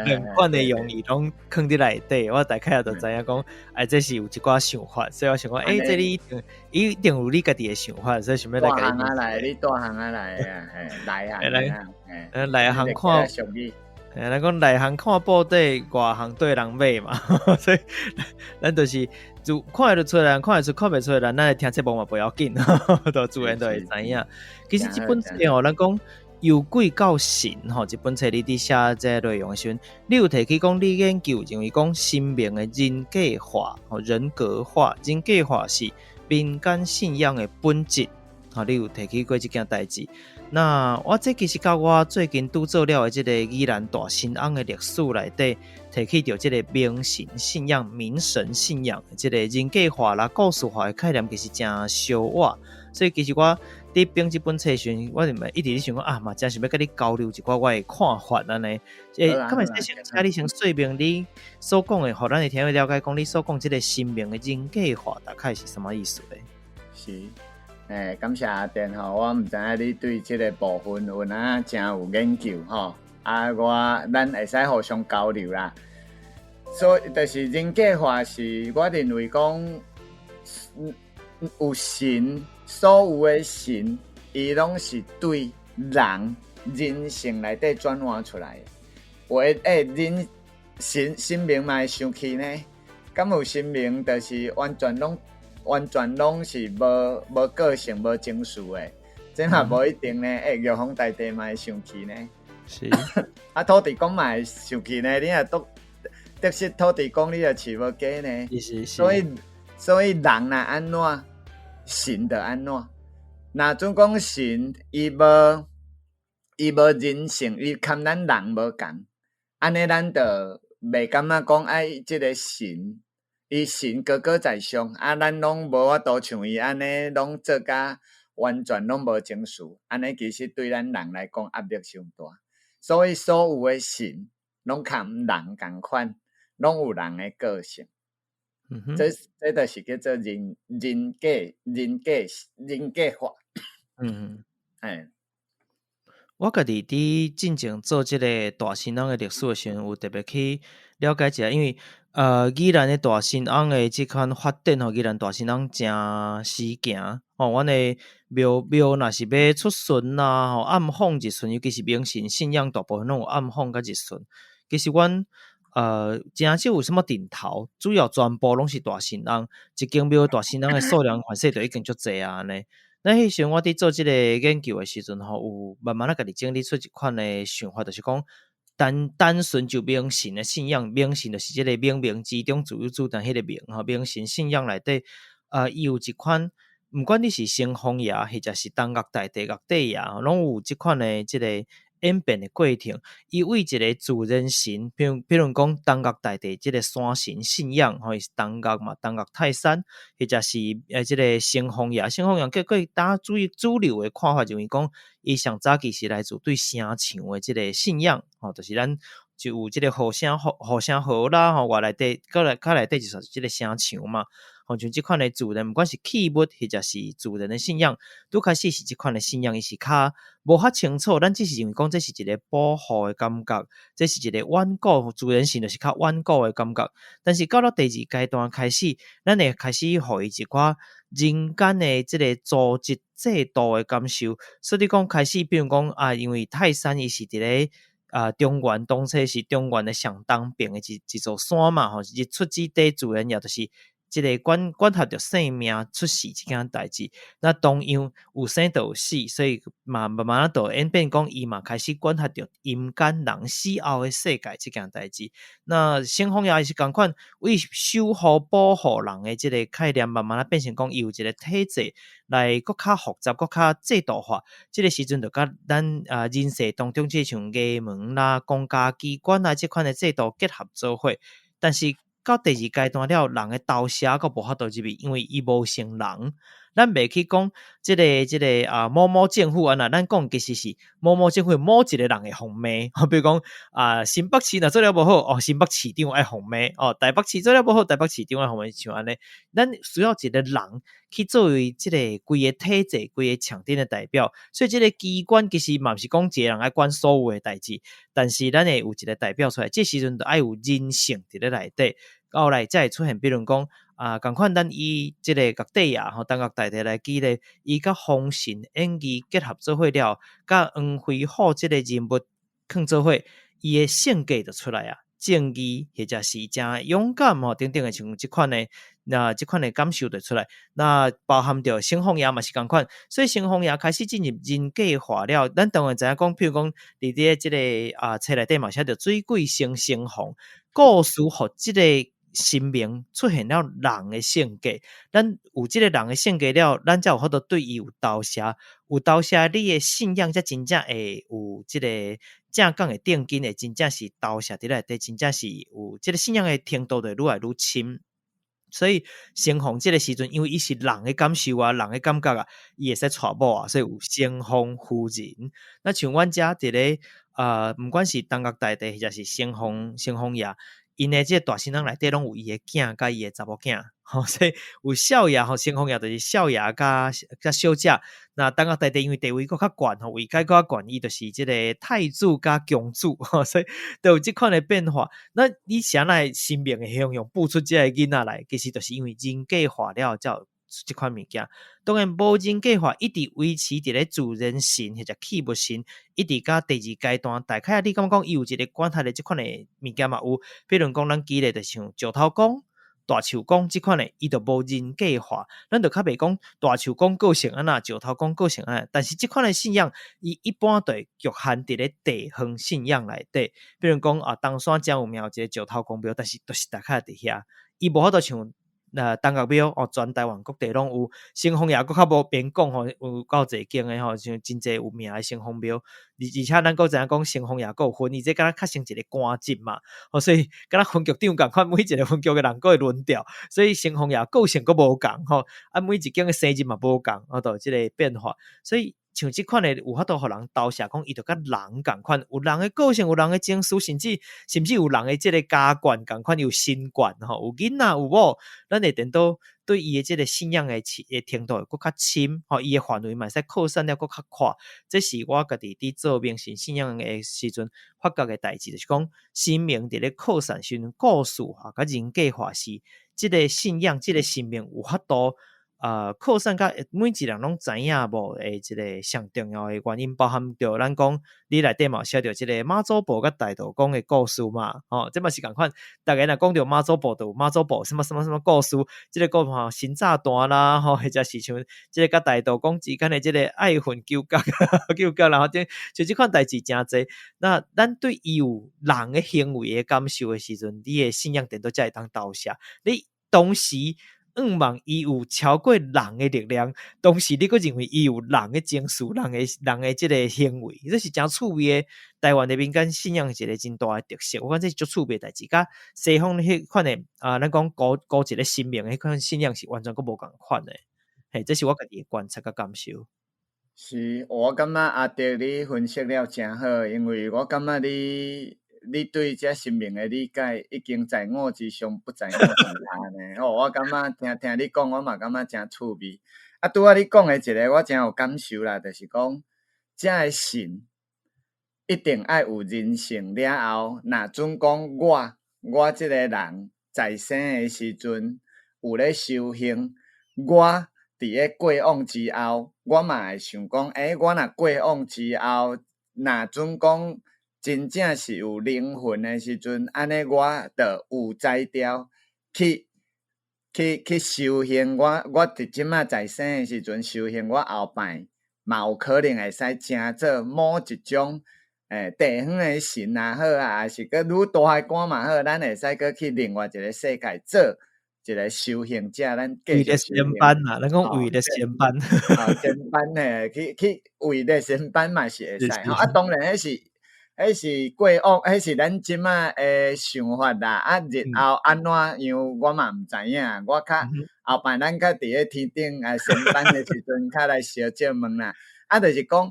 兩款的用意攏囥佇內底，我大概也就知影講，哎，這是有一寡想法，所以我想講，欸，這你一定一定有你家己的想法，所以想欲來共你大行仔來，你大行仔來啊，嘿，內行啊，嘿，內行看。欸，咱講內行看布袋，外行對人罵嘛，所以咱就是就看會出來，看會出，看袂出來，咱來聽節目嘛不要緊，都自然就會知影。其實這本冊吼，咱講由鬼到神吼，這本冊你佇寫這個內容的時陣，你有提起講你研究認為講神明的人格化、人格化、人格化是民間信仰的本質，吼，你有提起過這件代誌。那我這其實佮我最近拄做了的這个宜蘭大新翁的歷史內底，提起著這个冥神信仰、冥神信仰，這个人格化啦、故事化的概念，其實誠相倚。所以其實我佇編這本冊時，我就一直咧想講啊，嘛誠想欲佮你交流一寡我的看法按呢。欸，敢會使先請你先說明你所講的，予咱的聽友了解，講你所講這个神明的人格化大概是啥物意思咧？是。欸，感謝阿電吼，我毋知影你對這个部分有哪誠有研究吼，啊，我咱會使互相交流啦。所以就是人格化是，我認為講有神，所有的神，伊攏是對人人性內底轉換出來的。有的欸，人神神明嘛會生氣呢？敢有神明就是完全攏？完全攏是無無個性、無情緒的，這嘛無一定呢。欸，玉皇大帝嘛會生氣呢。是。啊，土地公嘛會生氣呢。你若得得失土地公，你就飼無雞呢。是是。所以所以人若按怎，神就按怎。若準講神，伊無伊無人性，伊堪咱人無仝，按呢咱就袂感覺講愛這个神。伊神高高在上，啊，咱攏無法度像伊按呢，攏做甲完全攏無情緒，按呢其實對咱人來講壓力傷大。所以所有的神攏共人仝款，攏有人的個性。這這就是叫做人人格、人格、人格化。嘿。我家己佇進前做這个大新翁的歷史的時陣，有特別去了解一下，因為宜蘭的大新翁的這款發展吼，宜蘭大新翁誠時行吼，阮的廟廟若是欲出巡啊，吼暗訪日巡，尤其是冥神信仰，大部分攏有暗訪佮日巡。其實阮誠少有啥物陣頭，主要全部攏是大新翁，一間廟大新翁的數量，反正就已經足濟啊按呢。那彼時陣我佇做這个研究的時陣吼，有慢慢仔家己整理出一款的想法，就是講單單純就冥神的信仰，冥神就是這个冥冥之中自有注定彼个冥吼，冥神信仰內底，伊有一款，毋管你是城隍爺，或者是東岳大帝、岳帝爺，攏有這款的這个演變的過程，伊對一个自然神，譬如講東岳大帝這个山神信仰，吼，伊是東岳嘛，東岳泰山，或者是這个城隍爺，城隍爺結果大家主流的看法認為講，伊上早期是來自對城牆的這个信仰，吼，就是咱就有這个護城河啦，吼，外內底，閣來較內底就是這个城牆嘛。吼，像這款的自然，毋管是器物或者是自然的信仰，拄開始是這款的信仰，伊是較無較清楚。咱只是認為講這是一个保護的感覺，這是一个遠古自然神，就是較遠古的感覺。但是到了第二階段開始，咱會開始予伊一寡人間的這个組織制度的感受。所以講開始，比如講啊，因為泰山伊是佇咧中原當初是中原的上東邊的一座山嘛，吼，日出之地自然也就是這个管轄著生命出世這件代誌。那同樣有生就有死，所以嘛慢慢仔就演變講，伊嘛開始管轄著陰間人死後的世界這件代誌。那城隍爺是仝款為守護保護人的這个概念，慢慢仔變成講伊有一个體制來閣較複雜、閣較制度化。這个時陣就佮咱人世當中這像衙門啦、公家機關啊這款的制度結合做伙，但是到第二階段了，人的投射閣無法度入去，因為伊無成人。咱袂去講這个某某政府按怎，咱講其實是某某政府某一個人會予罵。比如講啊，新北市若做了無好，哦，新北市長愛予罵；哦，台北市做了無好，台北市長愛予罵，像按呢。咱需要一個人去作為這個規個體制、規個場頂的代表，所以這個機關其實嘛毋是講一個人愛管所有的代誌，但是咱會有一個代表出來，這時陣就愛有人性佇咧內底，後來才會出現，比如講啊，仝款咱以這个岳帝爺吼，東岳大帝來舉例，伊佮封神演義結合做伙了，佮黃飛虎這个人物囥做伙，伊的性格就出來啊，正義或者是誠勇敢吼，等等的像這款的，那這款的感受就出來。那包含著城隍爺嘛是仝款，所以城隍爺開始進入人格化了。咱當然知影講，譬如講，佇咧這个冊內底嘛寫著水鬼城城隍故事，予這个神明出現了人的性格，咱有這个人的性格了，咱才有法度對伊有投射，有投射你的信仰才真正會有這个正港的定根，會真正是投射佇內底，真正是有這个信仰的程度就會愈來愈深。所以城隍這个時陣，因為伊是人的感受啊，人的感覺啊，伊會使娶某啊，所以有城隍夫人。那像阮遮佇咧毋管是東岳大帝，或者是城隍爺，𪜶的這个大身人內底攏有伊的囝佮伊的查某囝，吼，所以有少爺吼，城隍爺就是少爺佮小姐。那東岳大帝因為地位閣較懸吼，位階閣較懸，伊就是這个太子佮公主，吼，所以就有這款的變化。那你啥來神明會形容哺出這个囡仔來？其實就是因為人格化了，才有這款物件。當然無人格化，一直維持佇咧自然神或者器物神，一直到第二階段，大概你感覺講伊有一個管轄的這款的物件嘛有，比如講咱舉例就像石頭公、大樹公這款的，伊就無人格化，咱就較袂講大樹公個性按怎，石頭公個性按怎。但是這款的信仰，伊一般就會局限佇咧地方信仰內底。比如講啊，東山誠有名有一个石頭公廟，但是就是大概佇遐，伊無法度像東岳廟哦，全台灣各地攏有，城隍爺閣較無免講吼，有夠濟間的吼，像真濟有名的城隍廟，而且咱閣知影講城隍爺閣有分，伊這敢若較像一个官職嘛，吼，所以敢若分局長仝款，每一个分局的人閣會輪調，所以城隍爺個性閣無仝吼，啊，每一間的生日嘛無仝，哦，就有這个變化，所以像這款的有法度予人投射，講伊就佮人仝款，有人的個性，有人的情緒，甚至有人的這个家眷仝款，有身眷吼，有囡仔有某，咱會顛倒對伊的這个信仰的程度會閣較深，吼，伊的範圍嘛會使擴散了閣較闊。這是我家己佇做明神信仰的時陣發覺的代誌，就是講神明佇咧擴散時陣，故事化佮人格化是這个信仰，這个神明有法度擴散甲每一人攏知影無的一个上重要的原因，包含著咱講你內底嘛有寫著這个媽祖婆佮大道公的故事嘛，吼，這嘛是仝款。逐家若講著媽祖婆，就有媽祖婆什麼什麼什麼故事，這个故吼神炸彈啦，吼，或者是像這个佮大道公之間的這个愛恨糾葛，糾葛，然後這就這款代誌誠濟。那咱對伊有人的行為的感受的時陣，你的信仰顛倒才會當投射。你當時。願望伊有超過人的力量，同時你閣認為伊有人的情緒、人的這个行為，這是誠趣味的。台灣的民間信仰一个真大的特色，我感覺這是足趣味的代誌，佮西方彼款的啊，咱講孤一个神明彼款信仰是完全閣無仝款的。嘿，這是我家己的觀察佮感受。是，我感覺阿德你分析了誠好，因為我感覺你對這神明的理解已經在我之上，不在我之下呢。哦，我感覺聽聽你講，我嘛感覺誠趣味。啊，拄仔你講的一个，我誠有感受啦，就是講這个神一定愛有人性了後，若準講我這个人在生的時陣有咧修行，我佇咧過往之後，我嘛會想講，欸，我若過往之後，若準講真正是有靈魂的時陣，按呢我就有才調去修行。我佇這馬在生的時陣修行，我後擺嘛有可能會使成做某一種，地方的神也好啊，還是閣愈大的官嘛好，咱會使閣去另外一个世界做一个修行者，咱繼續仙班啊，咱講為了仙班，哦，仙班呢，去為了仙班嘛是會使吼。啊，當然彼是過往，彼是咱這馬的想法啦。啊，日後按怎樣，我嘛毋知影。我較後擺咱較佇咧天頂啊仙班的時陣，較來相借問啦。啊，就是講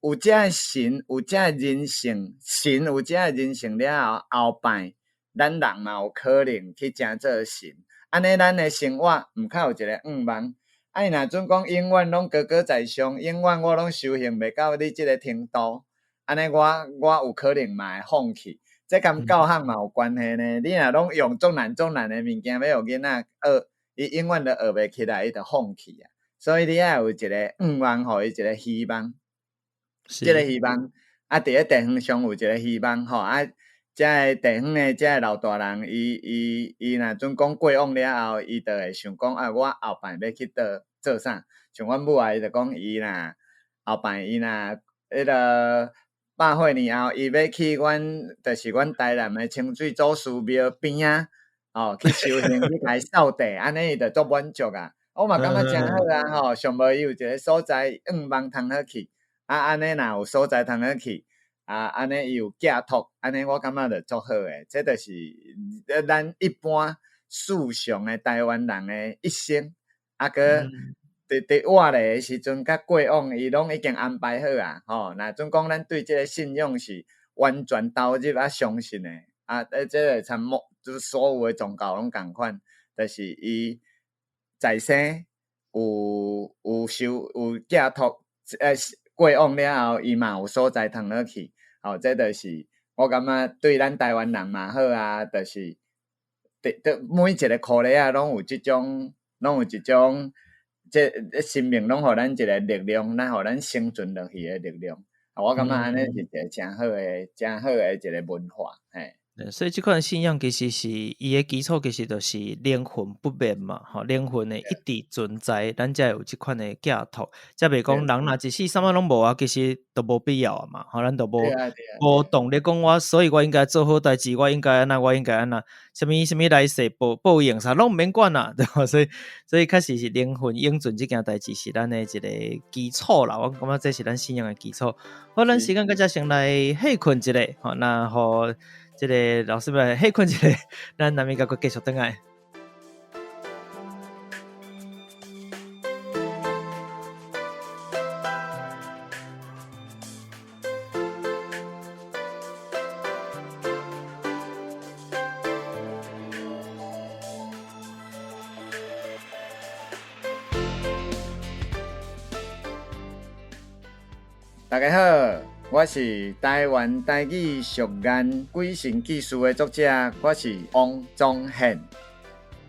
有這个神，有這个人性，神有這个人性了後，後擺咱人嘛有可能去成做神。按呢，咱的生活毋較有一個願望。啊，伊若準講永遠攏高高在上，永遠我攏修行袂到你這个程度，按呢我有可能嘛會放棄。這佮教學嘛有關係呢。你若攏用足難足難的物件欲予囡仔學，伊永遠都學袂起來，伊就放棄啊。所以你愛有一個願望，予伊一個希望。這个希望啊，佇咧地方上有一個希望吼啊。這个地方的這个老大人，伊若準講過往了後，伊就會想講啊，我後擺欲去佗做啥？像阮母啊，伊就講伊若後擺伊若彼个百歲年後，伊欲去阮，就是阮台南的清水祖師廟邊仔，哦，去修行去共伊掃地，按呢伊就足滿足啊。我嘛感覺誠好啊，吼，上無伊有一个所在願望通好去，啊，按呢若有所在通好去。啊，按呢伊有寄託，按呢我感覺就足好的。這就是咱一般世上的台灣人的一生，啊，閣佇活咧的時陣，佮過往，伊攏已經安排好啊。吼，若準講咱對這个信仰是完全投入啊相信的，啊，這個參莫，就是所有的宗教攏仝款，就是伊在生有修有寄託，過往了後，伊嘛有所在通好去。哦，這就是我感覺對咱台灣人嘛好啊，就是佇每一个箍咧仔攏有這種，攏有這種，這生命攏予咱一个力量，咱予咱生存落去的力量。我感覺按呢是一个誠好的、誠好的一个文化，嘿。所以這款信仰其實是伊的基礎，其實就是靈魂不滅嘛，吼，靈魂會一直存在，咱才會有這款的寄託。才袂講人若一世啥物攏無啊，其實都無必要啊嘛，吼，咱都無動力講我，所以我應該做好代誌，我應該按怎，我應該按怎，啥物啥物來世報應啥攏毋免管啦，對無？所以確實是靈魂永存這件代誌是咱的一個基礎啦，我感覺這是咱信仰的基礎。好，咱時間到這先來歇睏一下，吼，那予這个老師們歇睏一下，咱南面閣繼續轉來。大家好，我是台灣台語俗諺鬼神記事的作者，我是王宗憲。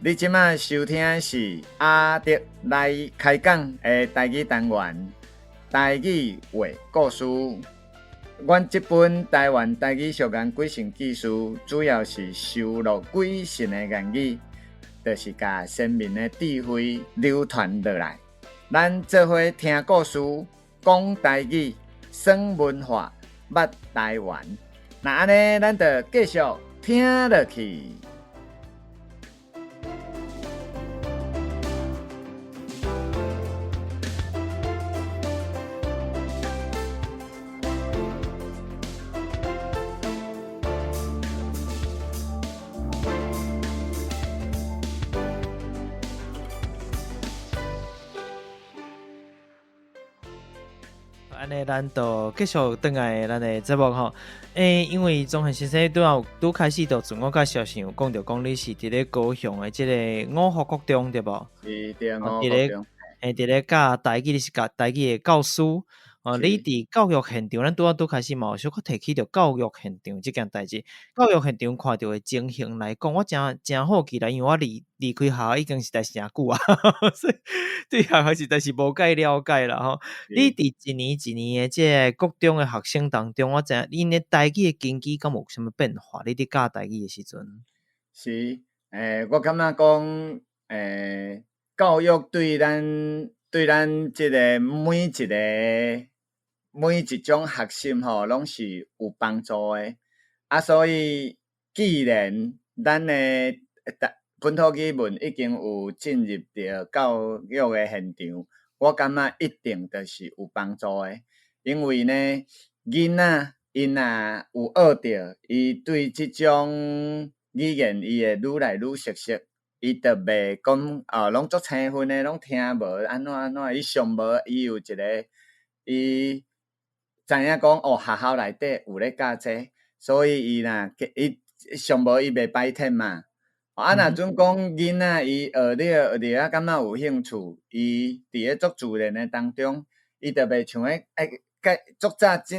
你這馬收聽的是阿德來開講的台語單元，台語話故事。阮這本台灣台語俗諺鬼神記事，主要是收錄鬼神的諺語，就是共先民的智慧流傳落來。咱做伙聽故事，講台語。耍文化，捌台灣。那按呢，咱就繼續聽落去。按呢，咱就繼續轉來咱的節目吼。因為宗憲先生拄仔拄開始就自我介紹時有講著講你是佇咧高雄的這個五福國中對無？是，對，五福國中。佇咧教台語，你是教台語的教師。哦，你佇教育現場，咱拄仔拄開始嘛有小可提起著教育現場這件代誌。教育現場看著的情形來講，我誠誠好奇啦，因為我離開學校已經實在是誠久啊，所以對學校實在是無介了解啦吼。你佇一年一年的這個國中的學生當中，我知影𪜶的台語的根基敢有啥物變化？你佇教台語的時陣。是，我感覺講，教育對咱這個每一種學習吼，攏是有幫助的。啊，所以既然咱的本土語文已經有進入著教育的現場，我感覺一定就是有幫助的。因為呢，囡仔𪜶若有學著，伊對這種語言伊會愈來愈熟悉，伊就袂講哦，攏足生分的，攏聽無按怎按怎，伊上無伊有一個伊知影講哦，學校內底有咧教這個，所以伊若伊上無伊袂排斥嘛。啊，若準講囡仔伊學了學了啊，感覺有興趣，伊佇咧足自然的當中，伊就袂像彼足早這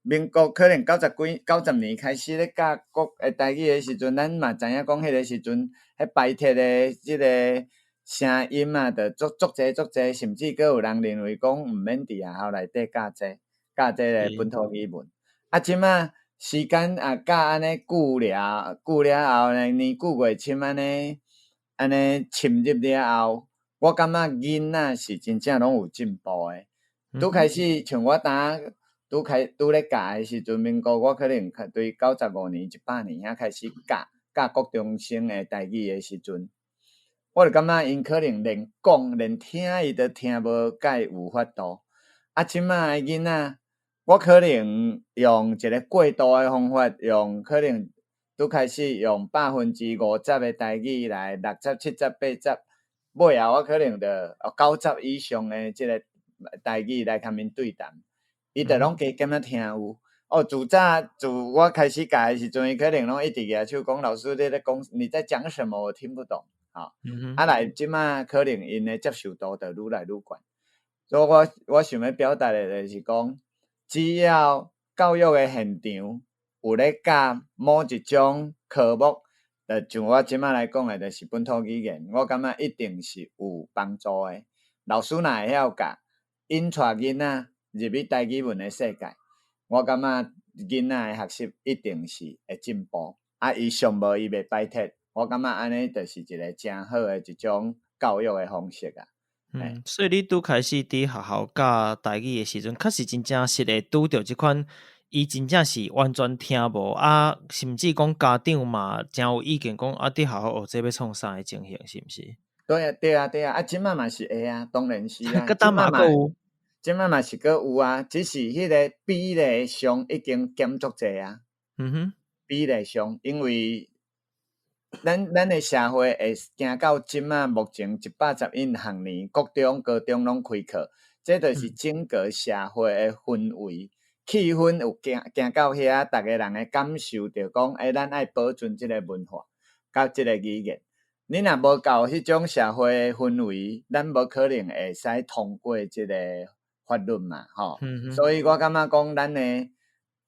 民國可能90幾90年開始咧教國台語的時陣，咱嘛知影講彼個時陣，彼排斥的這個聲音啊，就足足濟足濟，甚至閣有人認為講毋免佇學校內底教這教這個本土語文。啊，這馬時間啊教按呢久了，久了後呢，年久月深按呢按呢深入了後，我感覺囡仔是真正攏有進步的。拄開始像我當拄開拄咧教的時陣，民國我可能對95年、100年遐開始教教國中生的台語的時陣，我就感覺𪜶可能連講連聽伊都聽無介有法度。啊，這馬的囡仔，我可能用一個過渡的方法，用可能拄開始用50%的台語來60、70、80，尾後我可能就90以上的這個台語來共𪜶對談，伊就攏加減仔聽有。哦，自早自我開始教的時陣，伊可能攏一直舉手講老師你咧講你在講什麼，我聽不懂。吼，啊來這馬可能𪜶的接受度就愈來愈懸。所以我想欲表達的就是講，只要教育的現場有咧教某一種科目，就像我這馬來講的，就是本土語言，我感覺一定是有幫助的。老師若會曉教，引帶囡仔入去台語文的世界，我感覺囡仔的學習一定是會進步。啊，伊上無伊袂排斥，我感覺按呢就是一個誠好的一種教育的方式啊。所以你拄開始佇學校教台語的時陣，確實真正是會拄著這款，伊真正是完全聽無啊，甚至講家長嘛誠有意見，講啊，佇學校學這欲創啥的情形，是毋是？對啊，對啊，對啊，啊，這馬嘛是會啊，當然是啊。閣當嘛閣有，這馬嘛是閣有啊，只是彼個比例上已經減足濟啊。比例上，因為咱的社會會行到這馬目前111學年，國中、高中攏開課，這就是整個社會的氛圍氣氛有行行到遐，逐个人會感受著講，咱愛保存這個文化，佮這個語言。你若無夠彼種社會氛圍，咱無可能會使通過這個法律嘛，吼。所以我感覺講，咱的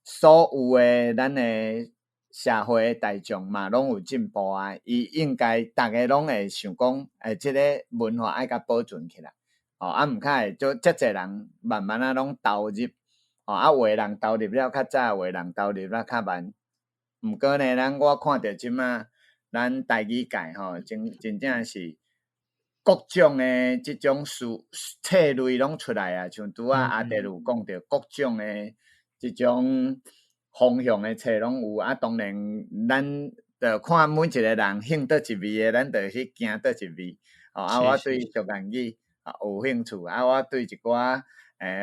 所有的咱的社會的大眾嘛，攏有進步啊。伊應該逐个攏會想講，這個文化愛共保存起來，吼，啊，毋較會做遮濟人慢慢仔攏投入，吼，啊，有的人投入了較早，有的人投入了較慢。毋過呢，咱我看著這馬咱台語界吼，真正是各種的這種書冊類攏出來啊，像拄仔阿弟有講著各種的這種方向的冊攏有啊。當然，咱就看每一個人興佗一味的，咱就去行佗一味。哦，啊，我對俗諺語啊有興趣，啊，我對一寡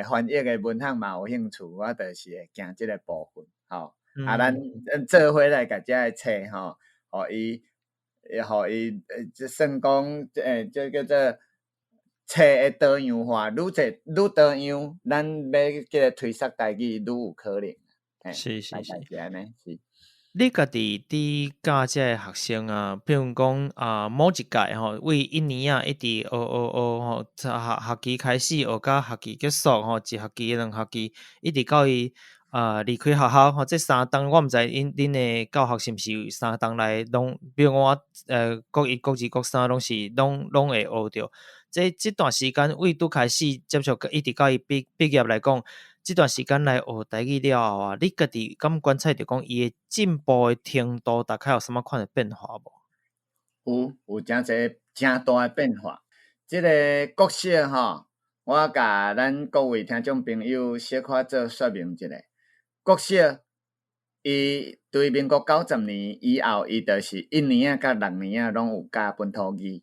翻譯的文學嘛有興趣，我就是會行這個部分。吼，啊，咱做伙來共這个冊吼，予伊，予伊，這算講，這叫做冊冊會多樣化，愈濟愈多樣，咱欲這个推捒台語愈有可能。大概是按呢，是。你家己佇教這个學生啊，比如講啊，某一屆吼，為一年仔一直學學學吼，學學期開始學到學期結束吼，一學期兩學期，一直到伊啊離開學校吼，這三冬我毋知𪜶的教學是毋是三冬內攏，比如講我國一、國二、國三攏是攏會學著。這段時間為拄開始接觸，一直到伊畢業來講，這段時間來學台語了後啊，你家己敢觀察著講伊的進步的程度，大概有啥物款的變化無？有誠濟誠大的變化。這个國小吼，我共咱各位聽眾朋友小可做說明一下。國小，伊對民國90年以後，伊就是一年仔佮六年仔攏有教本土語，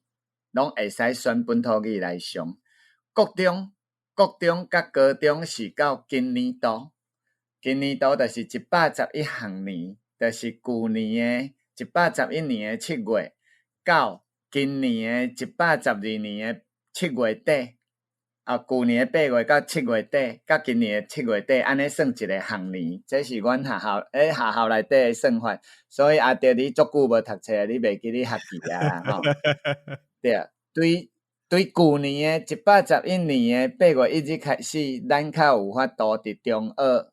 攏會使選本土語來上。國中佮高中是到今年度，今年度就是111學年，就是舊年的111年的7月，到今年的112年的7月底，啊，舊年的8月到7月底，到今年的7月底，按呢算一个學年，這是阮學校學校內底的算法。所以阿德你足久無讀冊，你袂記你學期啊啦吼。對，對舊年的111年的8月1日開始，咱較有法度佇中學、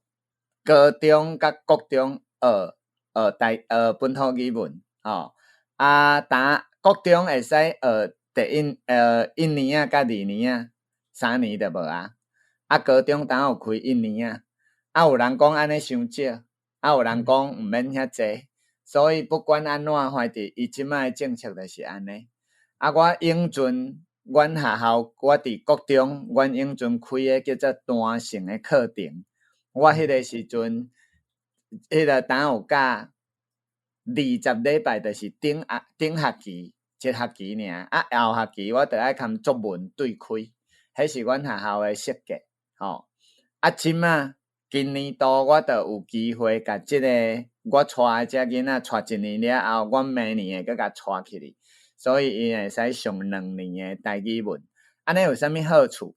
高中佮國中學本土語文，吼。啊，當國中會使學第一一年仔佮二年仔，三年就無啊。啊，高中當有開一年仔，啊，有人講按呢傷少，啊，有人講毋免遐濟，所以不管按怎，反正伊這擺的政策就是按呢。啊，我永陣，阮學校我佇國中，阮永陣開的叫做彈性的課程。我彼个時陣，彼个當有教20禮拜，就是頂學期一學期爾，啊後學期我著愛含作文對開，彼是阮學校的設計，吼。啊，這馬今年度我著有機會共這个我帶的這囡仔帶一年了後，我明年會閣共帶起去，所以伊會使上兩年的台語文。按呢有啥物好處？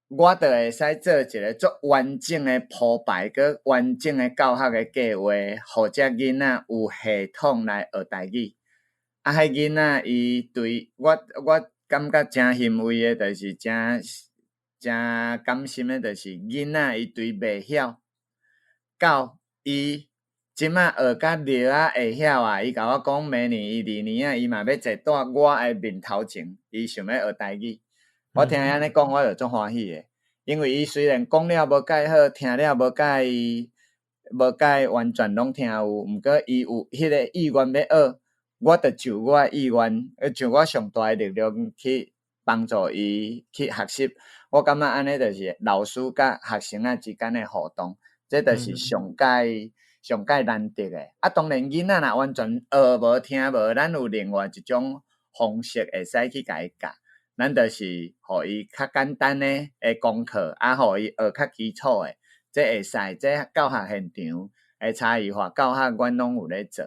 我著會使做一个足完整的鋪排，閣完整的教學的計劃，予這囡仔有系統來學台語。啊，彼囡仔伊對我感覺誠欣慰的，就是誠誠感心的，就是囡仔伊對袂曉，到伊這馬學甲了仔會曉啊！伊共我講，明年伊二年仔，伊嘛欲坐佇我的面頭前，伊想欲學台語。我聽伊按呢講，我就足歡喜的，因為伊雖然講了無蓋好，聽了無蓋完全攏聽有，毋過伊有彼个意願欲學，我就就我的意願，就我上大的力量去幫助伊去學習。我感覺按呢就是老師佮學生仔之間的互動，這就是上蓋難得的。啊，當然囡仔若完全學無聽無，咱有另外一種方式會使去共伊教。咱就是予伊較簡單的功課，啊，予伊學較基礎的，這會使。這教學現場的差異化教學，阮攏有咧做。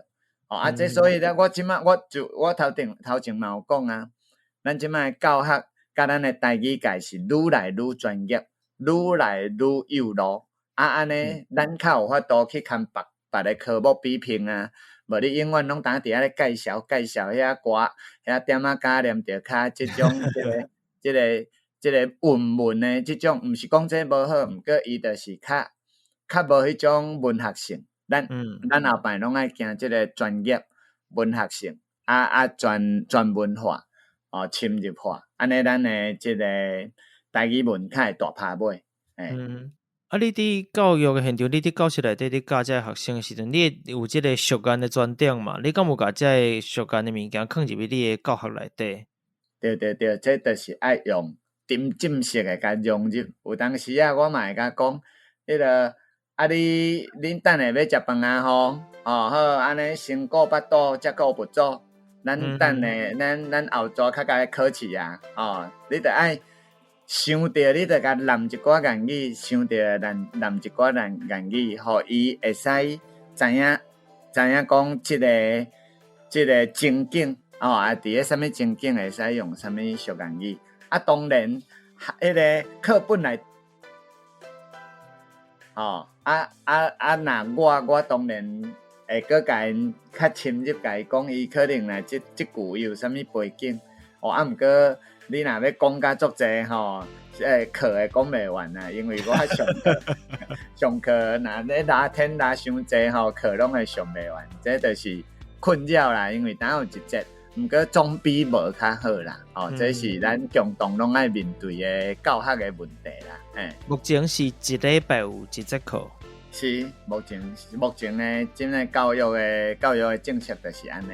哦，啊，這所以咧，我這馬我就我頭前嘛有講啊，咱這馬的教學佮咱的台語界是愈來愈專業，愈來愈有路。啊，按呢，咱較有法度去共別个科目比拼啊。無你永遠攏當佇遐咧介紹介紹遐歌，遐點仔加念著較這種這個文文的這種，毋是講這無好，毋過伊就是較無彼種文學性。咱後擺攏愛行這个專業文學性，啊專門化，哦深入化，按呢咱的這个台語文較會大拍尾。嗯。啊！你佇教育的現場，你佇教室內底，你教這个學生的時陣，你會有這个俗諺的專長嘛？你敢有共這个俗諺的物件囥入去你的教學內底？對對對，這就是愛用沉浸式的共融入。有當時啊，我嘛會共講，彼个啊你恁等下欲食飯啊吼，哦好，按呢先顧腹肚，才顧佛祖。咱等下，咱後逝較共考試啊，哦，你著愛想著，你著共念一寡諺語，想著念一寡諺語，予伊會使知影講這个情景，哦，啊，佇咧啥物情景會使用啥物俗諺語，啊，啊，當然，彼个課本內，吼，啊啊啊！若我當然會閣共𪜶較深入共伊講，伊可能若這這句伊有啥物背景，哦，啊，毋過你若欲講甲足濟吼，課會講袂完啊，因為我上課上課若咧拉天拉傷濟吼，課攏會上袂完，這就是困擾啦。因為當有一節，毋過總比無較好啦。哦，這是咱共同攏愛面對的教學的問題啦。嘿，目前是一禮拜有一節課。是，目前的這个教育的政策就是按呢。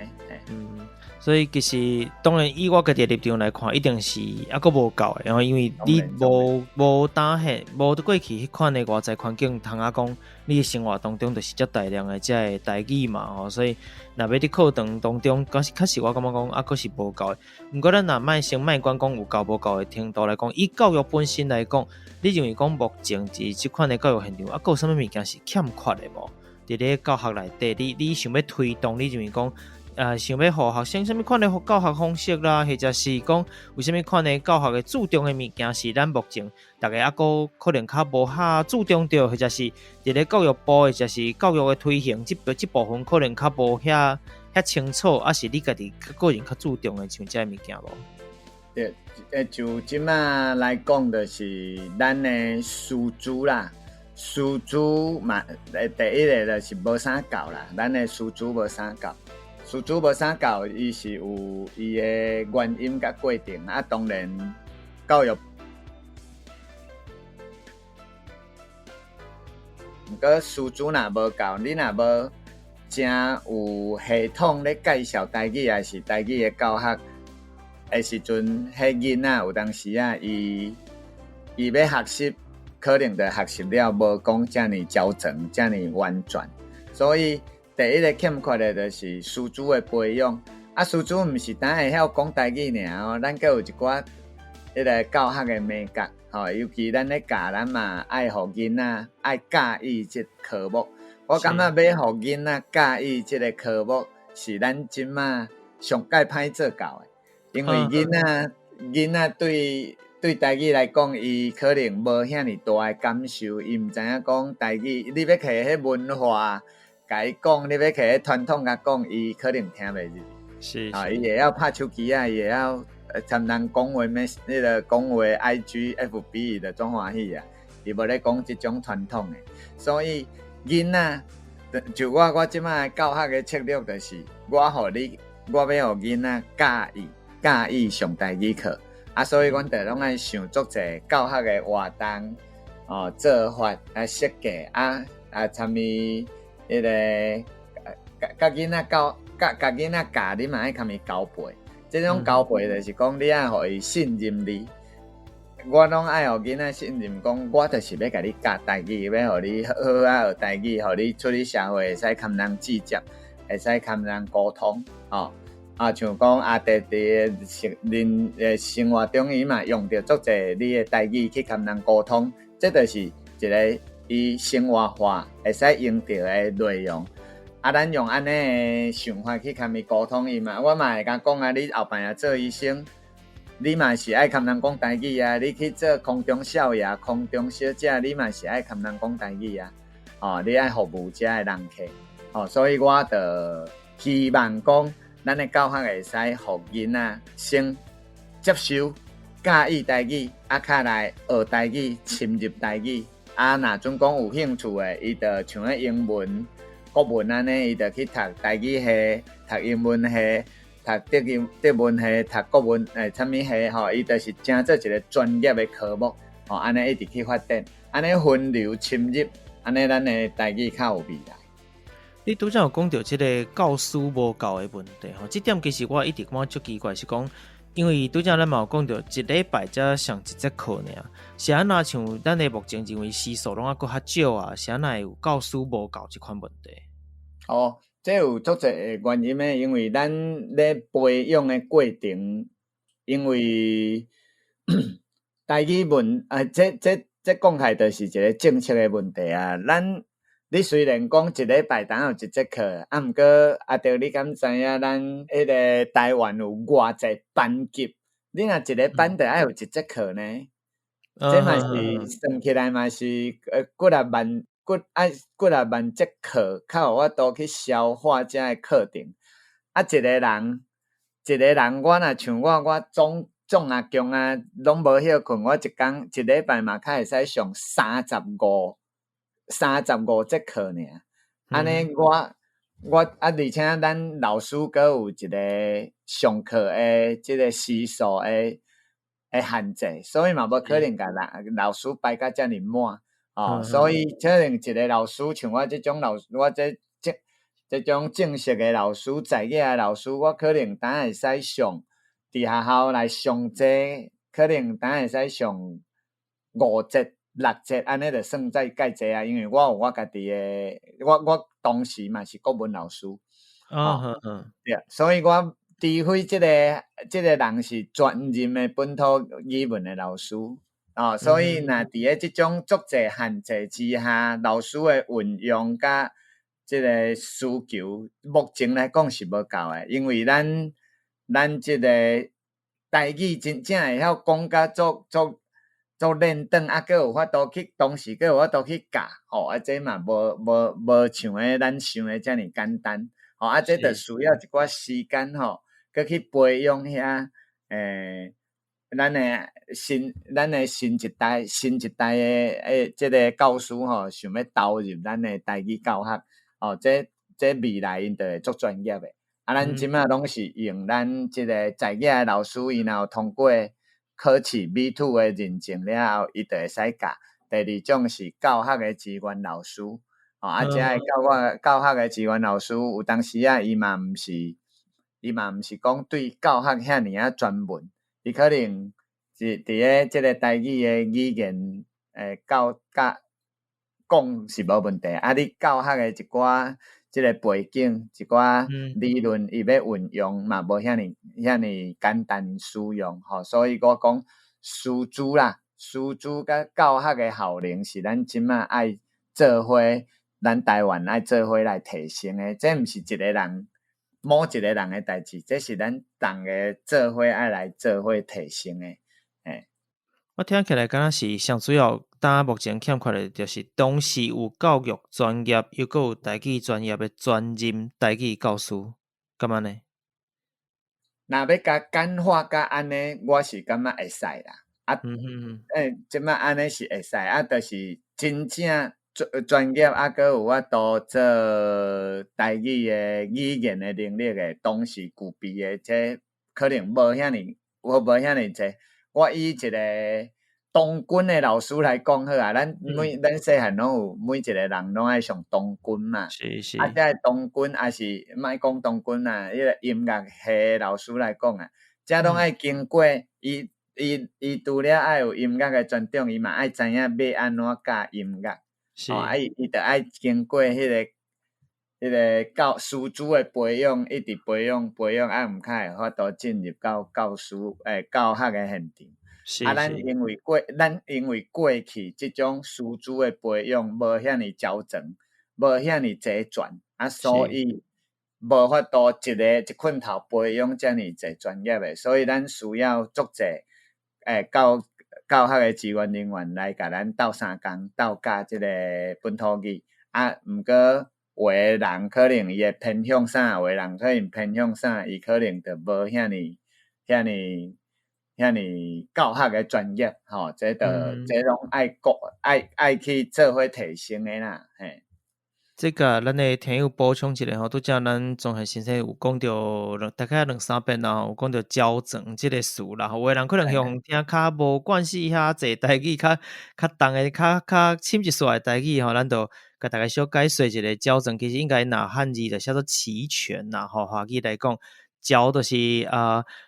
嗯，所以其實當然以我家己的立場來看，一定是猶閣無夠的，然後因為你無當彼無過去彼款的外在環境，通啊講你的生活當中就是遮大量的這个台語嘛吼，所以若欲佇課堂當中，確實我感覺講猶閣是無夠的。毋過咱若莫先莫管講有夠無夠的程度來講，以教育本身來講，你認為講目前佇這款的教育現場，猶閣有啥物物件是欠缺的無？佇咧教學內底，你想欲推動，你認為講，想欲予學生啥物款的教學方式啦，或者是講有啥物款的教學的注重的物件，是咱目前逐家猶閣可能較無遐注重著，或者是佇咧教育部，或者是教育的推行這部分可能較無遐遐清楚，抑是你家己個人較注重的像這个物件無？對，就這馬來講，就是咱的師資啦，師資嘛，第一个就是無啥夠啦，咱的師資無啥夠，師資無啥夠，伊是有伊的原因佮過程啊。當然，教育，毋過師資若無夠，你若無誠有系統咧介紹台語，抑是台語的教學的時陣，彼囡仔有當時啊，伊欲學習，可能就學習了無講遮爾周全，遮爾完全。所以第一个欠缺的就是師資的培養。啊，師資毋是單會曉講台語爾哦，咱閣有一寡彼个教學的眉角，吼，尤其咱咧教，咱嘛愛予囡仔愛佮意這科目。我感覺欲予囡仔佮意這个科目，是咱這馬上蓋歹做到的。因為囡仔對台語來講，伊可能無遐爾大的感受，伊毋知影講台語，你欲摕彼文化共伊講，你欲摕彼傳統共講，伊可能聽袂入。啊，伊會曉拍手機仔，伊會曉參人講話咩？彼个講話 IG、FB 伊就總歡喜啊。伊無咧講這種傳統的，所以囡仔就我這馬教學的策略就是，我予你，我欲予囡仔佮意上台語課，啊，所以阮就攏愛想足濟教學的活動，哦，做法啊設計啊啊，參與彼个共囡仔教，共囡仔教，你嘛愛共伊交陪。這種交陪就是講，你愛予伊信任你。我攏愛予囡仔信任，講我就是欲共你教台語，欲予你好好仔學台語，予你出去社會會使共人接觸，會使共人溝通，吼。啊，像講阿弟佇生恁的生活中，伊嘛用著足濟你的台語去共人溝通，這就是一个伊生活化會使用著的內容。啊，咱用按呢的想法去共伊溝通，伊嘛，我嘛會共講啊，你後擺若做醫生，你嘛是愛共人講台語啊，你去做空中少爺、空中小姐，你嘛是愛共人講台語啊。哦，你愛服務遮的人客，哦，所以我就希望講，咱的教學會使予囡仔先接受、佮意台語，啊，較來學台語、深入台語。啊，若準講有興趣的，伊就像彼英文、國文按呢，伊就去讀台語系、讀英文系、讀德文系、讀國文啥物系吼，伊就是成做一个專業的科目，吼，按呢一直去發展，按呢分流深入，按呢咱的台語較有未來。你拄才有講著這个教師無夠的問題吼，這點其實我一直感覺足奇怪，是講因為拄才咱嘛有講著一禮拜才上一節課爾，是按怎像咱的目前認為師數攏猶閣較少啊？是按怎會有教師無夠這款問題？哦，這有足濟原因的，因為咱咧培養的過程，因為台語文啊，這講起來就是一个政策的問題啊。咱你雖然講一禮拜當有一節課，啊，毋過阿德你敢知影咱彼个台灣有偌濟班級？你若一个班就愛有一節課呢，這嘛是算起來嘛是幾若萬幾愛幾若萬節課，較有法度去消化這个課程。啊，一个人一个人，我若像我，我總總啊強啊，攏無歇睏，我一工一禮拜嘛較會使上35節課爾。按呢我啊，而且咱老師閣有一個上課的這個時數的限制，所以嘛無可能共人老師排甲遮爾滿，哦，所以可能一個老師像我這種老師，我這種正式的老師，在業的老師，我可能當會使上佇學校來上這可能當會使上五節、六節，按呢就算再蓋濟啊，因為我有我家己的，我當時嘛是國文老師，哦，對，所以我除非這個人是專任的本土語文的老師，哦，所以若佇咧這種足濟限制之下，老師的運用佮這個需求，目前來講是無夠的，因為咱這個台語真正會曉講甲足足足輪轉，啊，閣有法度去當時閣有法度去教，吼，啊，這嘛無像咧咱想的遮爾簡單，吼，啊，這就需要一寡時間吼，閣去培養遐，咱的新一代的這個教師吼，想欲投入咱的台語教學，哦，這未來𪜶就會足專業的。啊，咱這馬攏是用咱這個在業的老師，伊若有通過考試 B2 的認證了後，伊就會使教。第二種是教學的資源老師，哦，啊，這个教學的資源老師，有當時啊，伊嘛毋是講對教學遐爾仔專門，伊可能是佇咧這個台語的語言教教講是無問題，啊，你教學的一寡這個背景，一寡理論，伊欲運用嘛無遐爾遐爾簡單使用，吼，所以我講師資啦，師資佮教學的效能是咱這馬愛做伙，咱台灣愛做伙來提升的，這毋是一個人某一個人的代誌，這是咱逐个做伙愛來做伙提升的。欸，我聽起來敢若是上主要，當目前欠缺的，就是同時有教育專業，又閣有台語專業的專任台語教師，敢按呢？若欲共簡化甲按呢，我是感覺會使啦。啊，這馬按呢是會使，啊，就是真正專業，啊，閣有法度做台語的語言的能力的，同時具備的，這可能無遐爾，無遐爾濟。我以一個童軍的老師來講好啊，咱細漢攏有每一個人攏愛上童軍嘛。是是。啊，這个童軍也是莫講童軍啦，彼個音樂系的老師來講啊，這攏愛經過伊除了愛有音樂的專長，伊嘛愛知影欲按怎教音樂。哦，啊，伊就愛經過彼個教師資的培養，一直培養培養，啊，毋較會法度進入到教師教學的現場。啊，咱因為過去這種師資的培養無遐爾周全，無遐爾齊全，啊，所以無法度一个一棍頭培養遮爾濟專業的，所以咱需要足濟教學的資源人員來共咱鬥相共鬥教這個本土語。啊，毋過有的人可能伊會偏向啥，有的人可能偏向啥，伊可能就無遐爾遐爾遐爾教學的專業，吼，這就這攏愛國愛去做伙提升的啦，嘿。這個咱的聽友補充一下吼，拄才咱宗憲先生有講著大概兩三遍啦，有講著矯正這個詞啦，有的人可能用聽較無慣勢遐濟台語，較重的、較深一撮的台語吼，咱就共大家小解說一下矯正，其實應該若漢字就寫做齊全啦，吼，華語來講。齊就是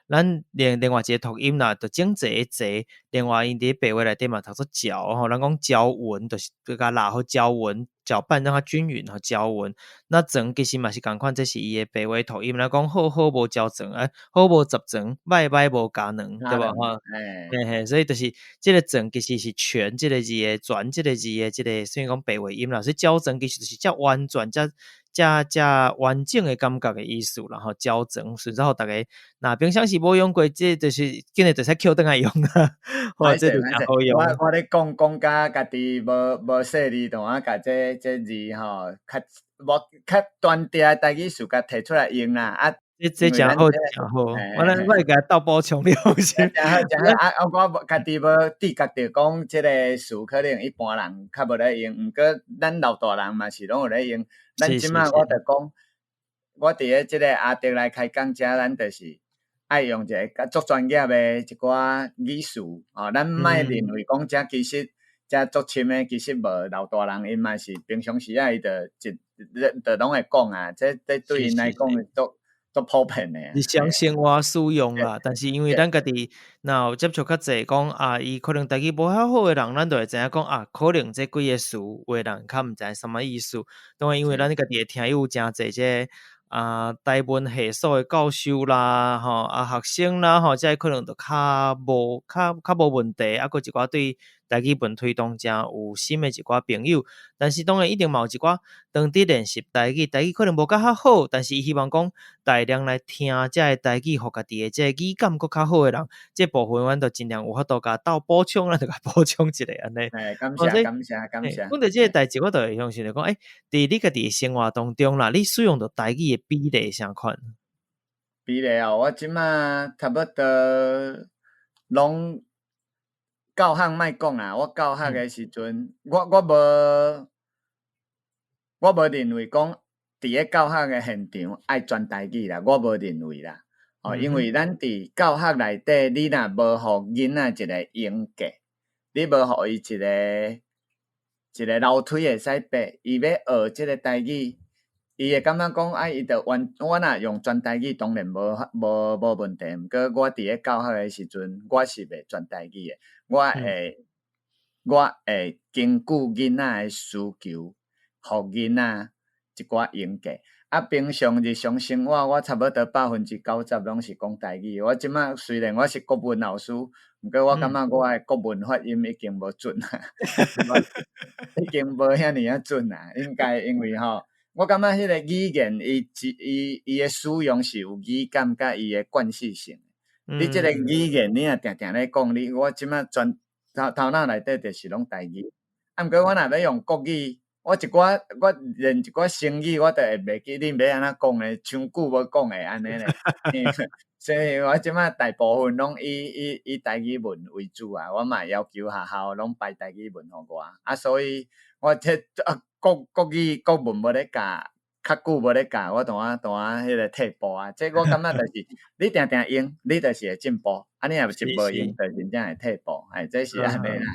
咱另外一個讀音啦，就整齊的齊，另外𪜶佇白話內底嘛讀做攪吼，咱講攪勻，就是共拉好攪勻，攪拌讓它均勻吼，攪勻。那全其實嘛是仝款，這是伊的白話讀音。咱講好好無齊全，啊好無十全，歹歹無加兩，對無吼？嘿嘿，所以就是這個全其實是全這個字的全這個字的這個，算講白話音啦。所以齊全其實就是遮完全遮。遮遮完整的感覺的意思啦吼，齊全，順便予逐家若平常時無用過，這就是今日就使抾轉來用啊，歹勢歹勢，我咧講講甲家己無細膩，就啊共這字吼，較無較單調的台語詞共提出來用啦啊。這誠好，誠好，我會共鬥補充了。誠好，誠好啊！我無家己無知覺著講這個詞，可能一般人較無咧用，毋過咱老大人嘛是攏有咧用。咱這馬我著講，我佇咧這個阿德來開講遮，咱就是愛用一個較足專業的一寡語詞哦。咱莫認為講這其實這足深的，其實無老大人𪜶嘛是平常時仔伊就一就攏會講啊。這對𪜶來講足足普遍的。日常生活使用啦，但是因為咱家己若有接觸較濟，講啊，伊可能台語無遐好的人，咱就會知影講啊，可能這幾个詞有的人較毋知啥物意思。當然，因為咱家己的聽友誠濟，這啊台文系所的教授啦，吼啊學生啦，吼，這可能就較無較較無問題，啊，閣一寡對台語文推動誠有心的一寡朋友，但是當然一定嘛有一寡當佇練習台語，台語可能無甲較好，但是伊希望講大量來聽這个台語，予家己的這个語感閣較好的人，這部分阮就盡量有法度共鬥補充，咱就共補充一下按呢。欸，感謝感謝感謝。講著這個代誌，我就會相信就講，欸，佇你家己的生活當中啦，你使用著台語的比例啥款？比例哦，我這馬差不多攏教學莫講啦，我教學的時陣，我無認為講佇咧教學的現場愛全台語啦，我無認為啦。哦，因為咱佇教學內底，你若無予囡仔一個框架，你無予伊一個一個樓梯會使爬，伊欲學這個台語，伊會感覺講啊，伊就完，我若用全台語當然無問題，毋過我佇咧教學的時陣，我是袂全台語的，我會根據囡仔的需求，予囡仔一寡框架。啊，平常日常生活，我差不多90%攏是講台語。我這馬雖然我是國文老師，毋過我感覺我的國文發音已經無準啊，已經無遐爾仔準啊。應該因為吼，我感覺彼個語言，伊伊伊的使用是有語感佮伊的慣習性。你這個語言，你若定定咧講，你我這馬全頭頭腦內底就是攏台語。啊，毋過我若欲用國語，我一寡我連一寡成語我都會袂記，恁欲按怎講咧？像久無講會按呢咧。所以我這馬大部分攏以台語文為主啊，我嘛要求學校攏排台語文予我。啊，所以我這啊國國語國文無咧教，較久無咧教，我當啊當啊彼個退步啊。這我感覺就是你定定用，你就是會進步。啊，你若是無用，就真正會退步。哎，這是按呢啦。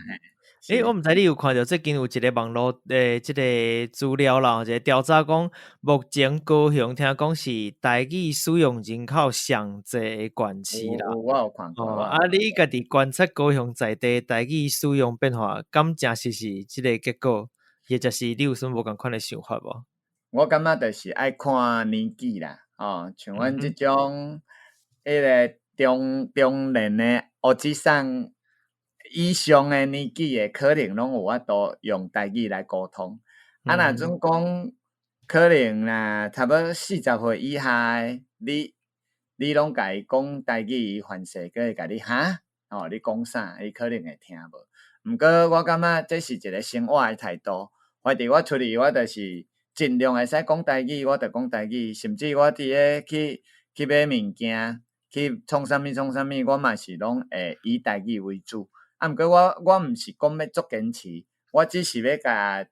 欸，我毋知你有看著最近有一個網路的這個資料啦，一個調查講，目前高雄聽講是台語使用人口上濟的縣市啦。我有看過。哦，啊，你家己觀察高雄在地台語使用變化，敢誠實是這個結果，或者是你有啥物無仝款的想法無？我感覺就是愛看年紀啦，哦，像阮這種彼個中中年的烏子桑以上的年紀的，可能攏有法度用台語來溝通。啊，若準講可能啦，差不多40歲以下的，你攏共伊講台語，伊凡勢閣會共你哈？哦，你講啥？伊可能會聽無。毋過我感覺這是一個生活的態度。反正我出去，我就是盡量會使講台語，我就講台語。甚至我佇咧去買物件，去創啥物創啥物，我嘛是攏會以台語為主。啊，毋過我毋是講欲足堅持，我只是欲共一個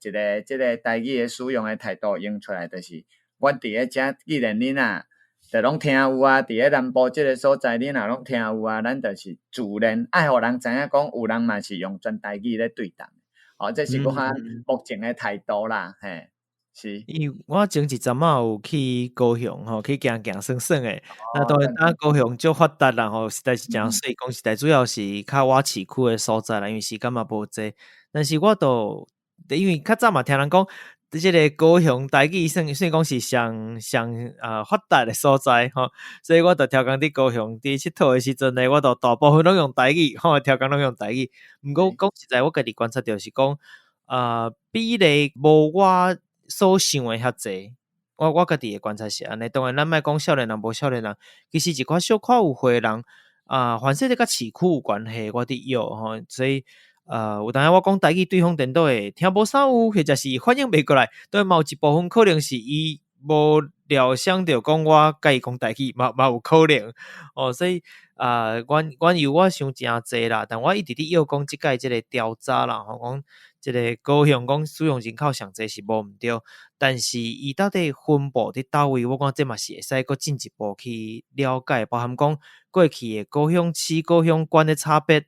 這個台語的使用的態度用出來，就是阮佇咧遮，既然恁若就攏聽有啊，佇咧南部這個所在，恁若攏聽有啊，咱就是自然愛予人知影講，有人嘛是用全台語咧對談。哦，這是我目前的態度啦，嘿。是，因為我前一陣仔有去高雄吼，去行行耍耍的。那當然，啊高雄足發達啦吼，實在是誠媠。講實在，主要是較倚市區的所在啦，因為時間嘛無濟。但是我都因為較早嘛聽人講，這个高雄台語算講是上上啊發達的所在吼，所以我就逐工佇高雄佇𨑨迌的時陣呢，我就大部分攏用台語，吼，逐工攏用台語。毋過講實在，我家己觀察著是講，啊比例無我所想的遐濟。我家己的觀察是按呢，當然咱莫講少年人無少年人，其實一寡小可有歲人啊，凡勢這佮市區有關係，我佇約吼，所以有當我講台語，對方顛倒會聽無啥有，或者是反應袂過來，當然嘛有一部分可能是伊無料想著講我佮伊講台語，嘛有可能哦，所以啊，緣由我想誠濟啦，但我一直佇約講這擺這个調查啦，吼，講這个高雄講使用人口上濟是無毋對，但是伊到底分布佇佗位，我感覺這嘛是會使閣進一步去了解，包含講過去的高雄市、高雄縣的差別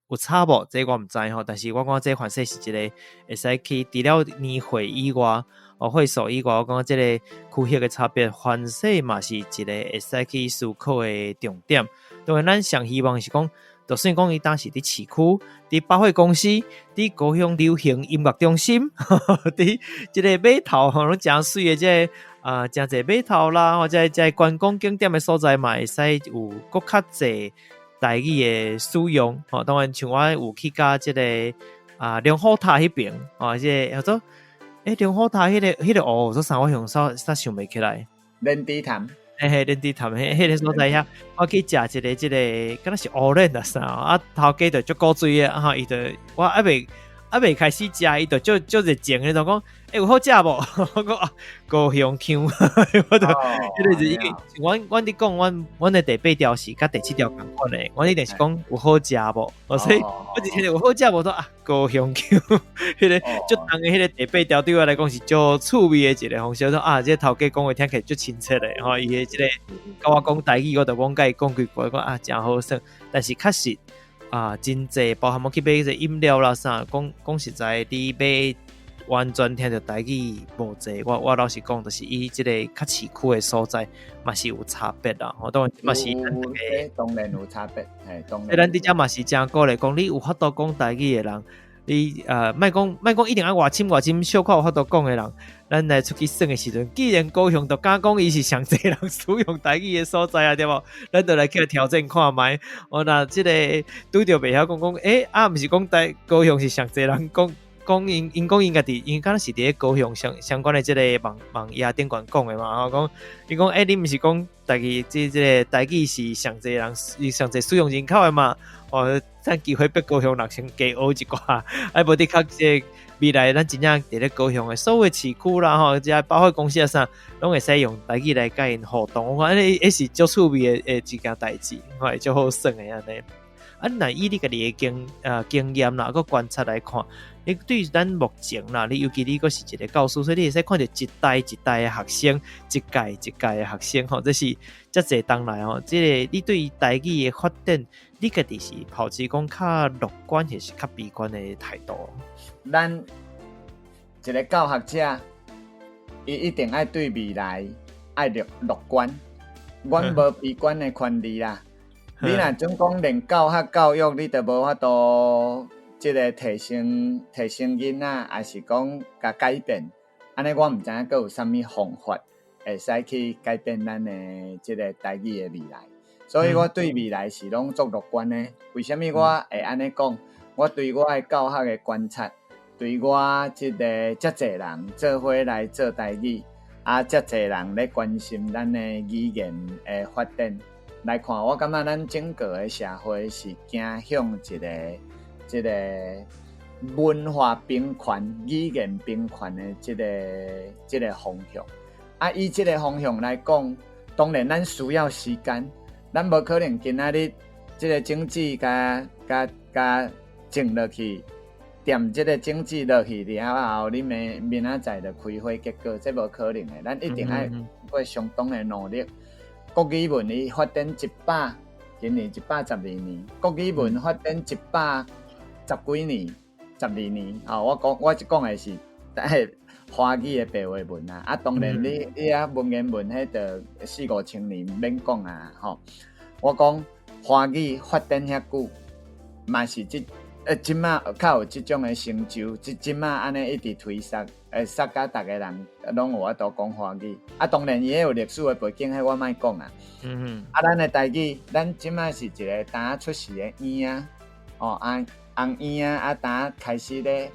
有差無？這我毋知吼，但是我感覺這凡勢是一个會使去除了年歲以外，哦，歲數以外，我感覺這个區域的差別，凡勢嘛是一个會使去思考的重點。當然，咱上希望是講，就算講伊當時佇市區、佇百貨公司、佇高雄流行音樂中心、佇這个碼頭吼，攏誠媠的這个啊，誠濟碼頭啦，或者這觀光景點的所在嘛，會使有閣較濟台語的使用。吼，當然像我有去佮這个啊龍虎塔彼爿，哦，這個叫做龍虎塔彼个湖做啥？我用啥想袂起來。蓮池潭。嘿嘿，蓮池潭彼个所在遐，我去食一个這个，敢若是烏輪啊啥啊，頭家就足古錐的，啊，伊就我猶未開始食，伊就足足熱情的，就講，有好食無？我講啊，高雄腔，我就彼个是因為阮佇講，阮的第八條是佮第七條仝款的，阮一定是講有好食無？所以我一聽著有好食無，說啊，高雄腔，彼个足重的彼个第八條對我來講是足趣味的一个方式，說啊，這個頭家講話聽起來足親切的，吼，伊的這個佮我講台語，我就罔佮伊講幾句，講啊，誠好耍，但是確實啊，真濟包含我去買這飲料啦啥，講講實在，你欲完全聽著台語無濟，我老實講，就是以這個較市區的所在，嘛是有差別啦。吼，當然嘛是咱逐个當然有差別，嘿，當然。咱佇遮嘛是誠鼓勵講，你有法度講台語的人，你莫講一定愛偌深偌深，小可有法度講的人，咱來出去耍的時陣，既然高雄都敢講伊是上濟人使用台語的所在啊，對無？咱就來去挑戰看覓。我若這个拄著袂曉講講，啊，毋是講台高雄是上濟人講講𪜶𪜶講𪜶家己，𪜶敢若是佇咧高雄相關的這个網頁頂懸講的嘛，吼講伊講你毋是講台語這個台語是上濟人上濟使用人口的嘛？哦，趁機會逼高雄人先加學一寡，啊無的確這個未來咱真正佇咧高雄的所有市區啦吼，這百貨公司啊啥，攏會使用台語來佮𪜶互動。我看彼是足趣味的一件代誌，吼，會足好耍的按呢。啊，若以你家己的經驗啦，閣觀察來看，你對咱目前啦，你尤其你閣是一个教師，所以你會使看著一代一代的學生，一屆一屆的學生吼，這是遮濟當來吼，這个你對台語的發展，你家己是抱持講較樂觀，還是較悲觀的態度？咱一个教學者，伊一定愛對未來愛樂觀，阮無悲觀的權利啦。你若準講連教學教育，你都無法度這个提升囡仔，抑是講共改變，按呢我毋知影閣有啥物方法會使去改變咱的這个台語的未來。所以我對未來是攏足樂觀的。為啥物我會按呢講？我對我的教學的觀察，對我這个遮濟人做伙來做台語，啊，遮濟人咧關心咱的語言的發展來看，我感覺咱整個的社會是走向一个這个文化平權、語言平權的這個方向。啊，以這个方向來講，當然咱需要時間，咱無可能今仔日這个種子共共共種落去，踮這个種子落去了後，你明仔載就開花結果，這無可能的。咱一定愛經過相當的努力。國語文伊發展一百，今年112年，國語文發展一百十幾年、十二年。哦，我講的是華語的白話文啊。啊，當然你啊文言文彼就四五千年免講啊，吼。我講華語發展遐久，嘛是這馬較有這種的成就，這馬按呢一直推捒，捒甲逐个人攏有法度講華語。啊，當然伊彼有歷史的背景，彼我莫講啊。啊，咱的台語，咱這馬是一个剛出世的嬰仔，哦，紅嬰仔啊，剛開始咧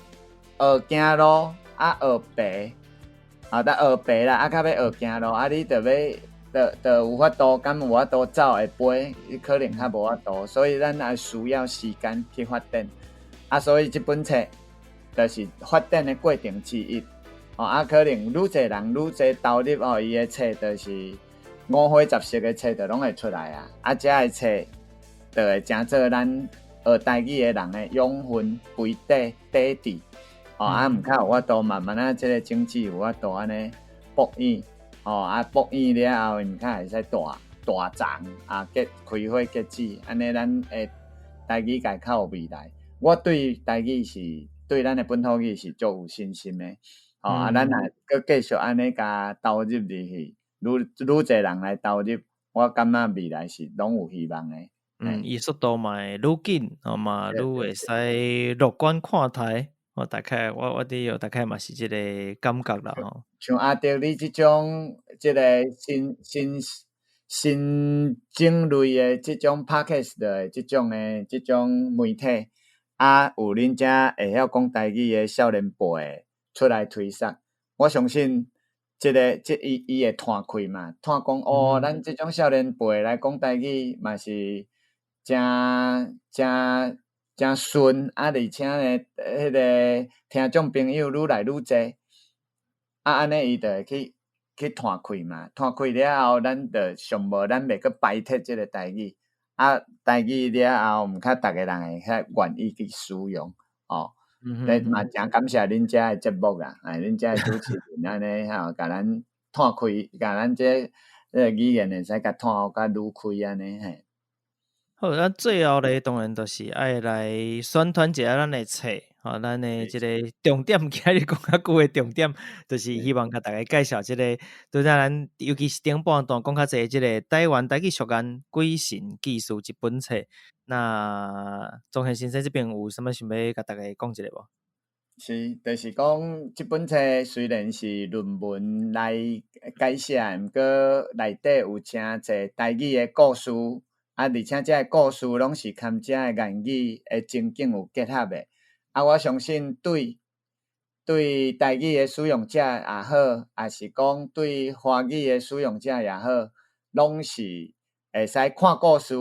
學行路，啊，學爬，啊，得學爬啦，啊，較欲學行路，啊，你著欲，著著有法度，敢有法度走會飛，可能較無法度，所以咱也需要時間去發展。啊，所以這本冊就是發展的過程之一。哦，啊，可能愈濟人愈濟投入哦，伊的冊就是五花十色的冊，就攏會出來啊。啊，這个冊就會成做咱學台語的人的養分、肥底、底底。哦，啊，毋較有法度慢慢仔，這个種子有法度按呢爆葉，哦，啊，爆葉了後，毋較會使大大長啊，結開花結籽，按呢咱的台語界較有未來。我對台語是對咱的本土語是足有信心的。哦，啊，咱若閣繼續按呢共投入入去，愈愈濟人來投入，我感覺未來是攏有希望的。嗯，伊速度嘛會愈緊，哦嘛愈會使樂觀看待。我大概我我佇大概嘛是這個感覺啦吼。像阿德你這種這个新新新種類的這種 podcast 的這種的這種媒體，啊，有恁遮會曉講台語的少年輩出來推捒，我相信這个這伊伊會湠開嘛，湠講哦，咱這種少年輩來講台語嘛是誠誠誠順，啊，而且呢，彼个聽眾朋友愈來愈濟，啊，按呢伊就會去去湠開嘛，湠開了後，咱就上無咱袂閣排斥這个台語，啊，台語了後，毋較逐个人會較願意去使用，哦。這嘛誠感謝恁遮的節目啦，哎，恁遮的主持人按呢吼，共咱湠開，共咱這個語言會使共湠較愈開按呢嘿。好，咱最後咧，當然就是愛來宣傳一下咱的冊，吼，咱的這個重點，今日講較久的重點，就是希望共大家介紹這个，拄才咱尤其是頂半段講較濟這个台灣台語俗諺鬼神記事這本冊。那宗憲先生這邊有啥物想欲共大家講一下無？是，就是講這本冊雖然是論文來改寫，毋過內底有誠濟台語的故事，啊，而且這个故事攏是含這个諺語的情景有結合的。啊，我相信對對台語的使用者也好，抑是講對華語的使用者也好，攏是會使看故事，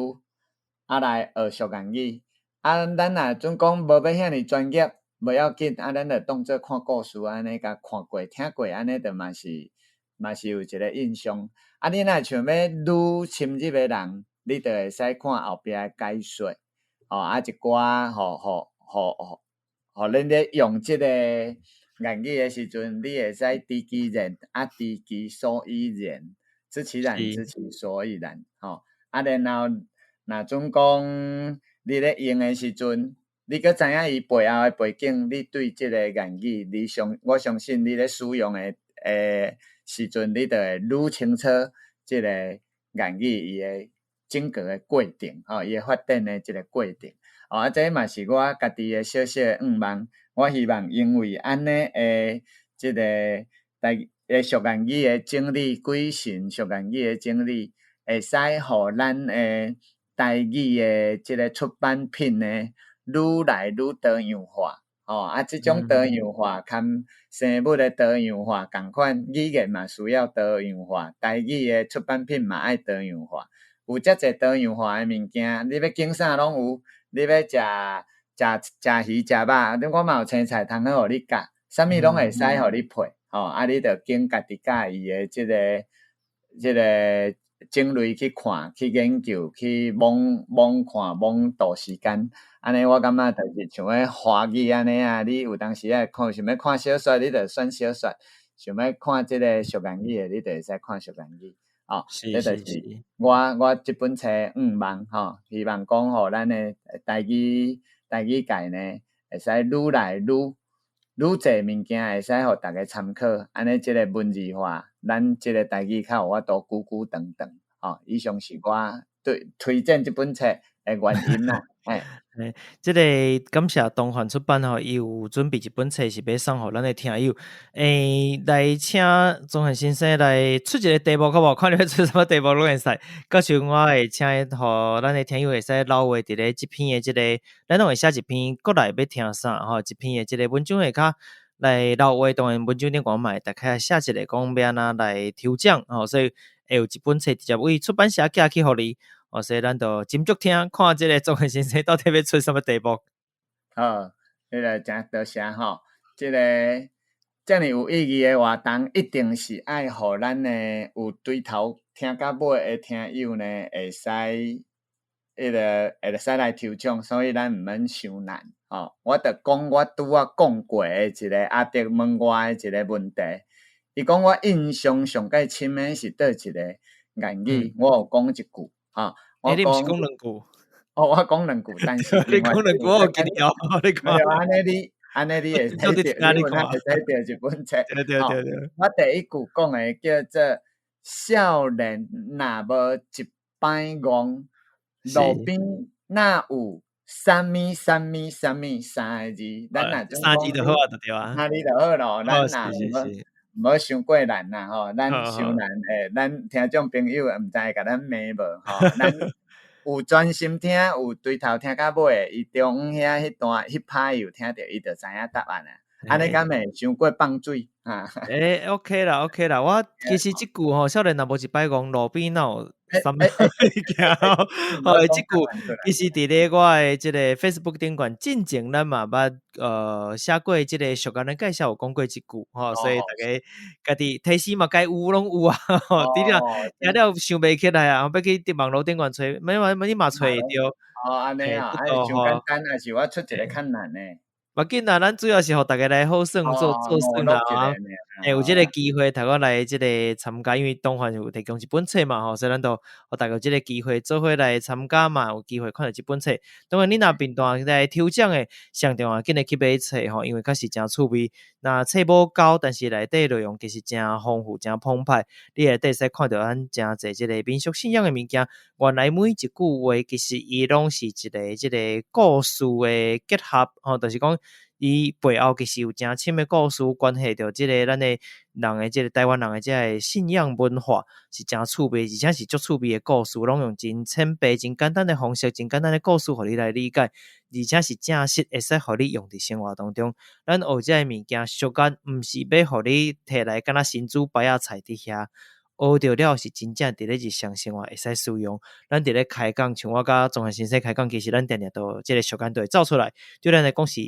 啊來學俗諺語。啊，咱若準講無欲遐爾專業，無要緊，啊，咱就當做看故事按呢，共看過、聽過，按呢就嘛是嘛是有一个印象。啊，你若像欲愈深入的人，你就會使看後壁的解說，吼，啊一寡予予予予予恁咧用這个諺語的時陣，你會使知其然，啊知其所以然，知其然，知其所以然，吼。啊，然後若準講你咧用的時陣，你閣知影伊背後的背景，你對這個諺語，你相我相信你咧使用的的時陣，你就會愈清楚這個諺語伊的整個的過程，吼，伊的發展的這个過程。哦，啊，這嘛是我家己的小小的願望。我希望因為按呢的這个台的俗諺語的整理，鬼神俗諺語的整理，會使予咱的台語的這个出版品呢，愈來愈多樣化。哦，啊，這種多樣化，含生物的多樣化仝款，語言嘛需要多樣化，台語的出版品嘛愛多樣化。有遮濟多樣化的物件，你欲揀啥攏有。你欲食食食魚食肉，我嘛有青菜通好予你夾，啥物攏會使予你配，吼，啊，你著揀家己佮意的這个這个種類去看、去研究、去罔罔看、罔度時間。按呢，我感覺就是像彼華語按呢啊，你有當時仔看想欲看小說，你就選小說；想欲看這个俗諺語的，你就會使看俗諺語。哦，這就是我我這本冊願望吼，希望講予咱的台語台語界呢，會使愈來愈愈濟物件會使予逐家參考，按呢這个文字化，咱這个台語較有法度久久長長。吼，以上是我對推薦這本冊的原因啦。嘿，嘿，這个感謝東環出版吼，伊有準備一本冊是欲送予咱的聽友。欸，來請宗憲先生來出一个題目好無？看你欲出啥物題目攏會使。到時陣我會請予咱的聽友會使留話佇咧這篇的這个，咱攏會寫一篇國內欲聽啥吼，一篇的這个文章會較來留話，當然文章頂懸嘛會大概寫一个講欲按怎來抽獎吼，所以會有一本冊直接為出版社寄去予你，哦，所以咱就斟酌聽，看這个宗翰先生到底欲出啥物題目。好，彼个誠多謝吼，這个遮爾有意義的活動，一定是愛予咱的有對頭聽到尾的聽友呢，會使彼个會使來抽獎，所以咱毋免傷難吼。我著講我拄仔講過的一个阿德問我的一个問題，伊講我印象上蓋深的是佗一个諺語，我有講一句吼。欸，你毋是講兩句？哦，我講兩句，但是你講兩句我有記得哦，你講。按呢你，按呢你會使著，你會使著一本冊。對對對對。我第一句講的叫做少年若無一擺戇，路邊若有啥物啥物啥物三个字，咱若三字就好啊，就對啊。三字就好咯，咱若毋好傷過難啦吼，咱傷難會，咱聽眾朋友毋知會共咱罵無吼，咱有專心聽，有對頭聽到尾，伊中間遐彼段彼拍有聽著，伊就知影答案啊。按呢敢會傷過放水？哈。欸，OK 啦，OK 啦，我其實這句吼，少年若無一擺戇，路邊若有啥物物件吼，這句其實佇咧我的這個 Facebook 頂懸，進前咱嘛捌寫過這個俗諺的介紹，有講過這句吼，所以大家家己提示嘛，該有攏有啊，吼，除了聽了想袂起來啊，欲去佇網路頂懸揣，沒沒你嘛揣會著。哦，按呢啊，按呢傷簡單，抑是我出一个較難的？無要緊啦，咱主要是予大家來好耍做做耍啦，欸，有這个機會，頭拄來這个參加，因為東環有提供一本冊嘛吼，所以咱就予大家有這个機會做伙來參加嘛，有機會看著這本冊。當然，你若平常來抽獎的，上重要緊來去買冊吼，因為確實誠趣味。若冊無厚，但是內底內容其實誠豐富、誠澎湃。你內底會使看著咱誠濟這个民俗信仰的物件。原來每一句話其實伊攏是一个這个故事的結合，吼，就是講伊背後其實有誠深的故事，關係著這个咱的人的這个台灣人的這个信仰文化是誠趣味，而且是足趣味的故事，攏用真淺白、真簡單的方式、真簡單的故事，予你來理解，而且是正實會使予你用佇生活當中。咱學這个物件，俗諺毋是欲予你提來敢若神主牌仔菜佇遐。學著了是真正佇咧日常生活會使使用。咱佇咧開講，像我佮宗翰先生開講，其實咱定定都這个俗諺都會走出來，對咱來講是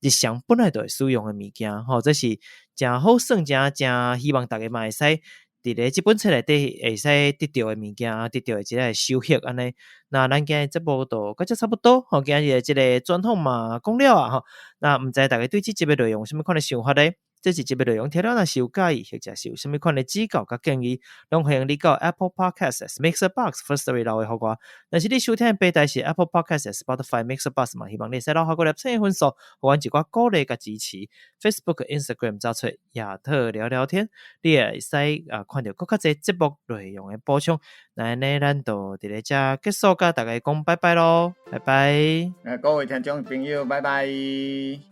日常本來就會使用的物件，吼，這是誠好耍，誠誠希望大家嘛會使佇咧這本冊內底會使得著的物件，得著的一个收穫按呢。那咱今日節目就到這差不多，吼，今日的這个專訪嘛講了啊，吼。那毋知大家對這集的內容有啥物款的想法咧？這一集的內容聽了若是有佮意，或者是有啥物款的指教佮建議，攏歡迎你到 Apple Podcast、Mixer Box、Firstory 留話予我。若是你收聽的平台是 Apple Podcast、Spotify、Mixer Box 嘛，希望你會使留下幾粒星分數，予阮一寡鼓勵佮支持。Facebook、Instagram 找揣亞特聊聊天，你會使啊看著閣較濟節目內容的補充。那按呢，咱就佇咧遮結束，佮大家講拜拜囉，拜拜。各位聽眾朋友，拜拜。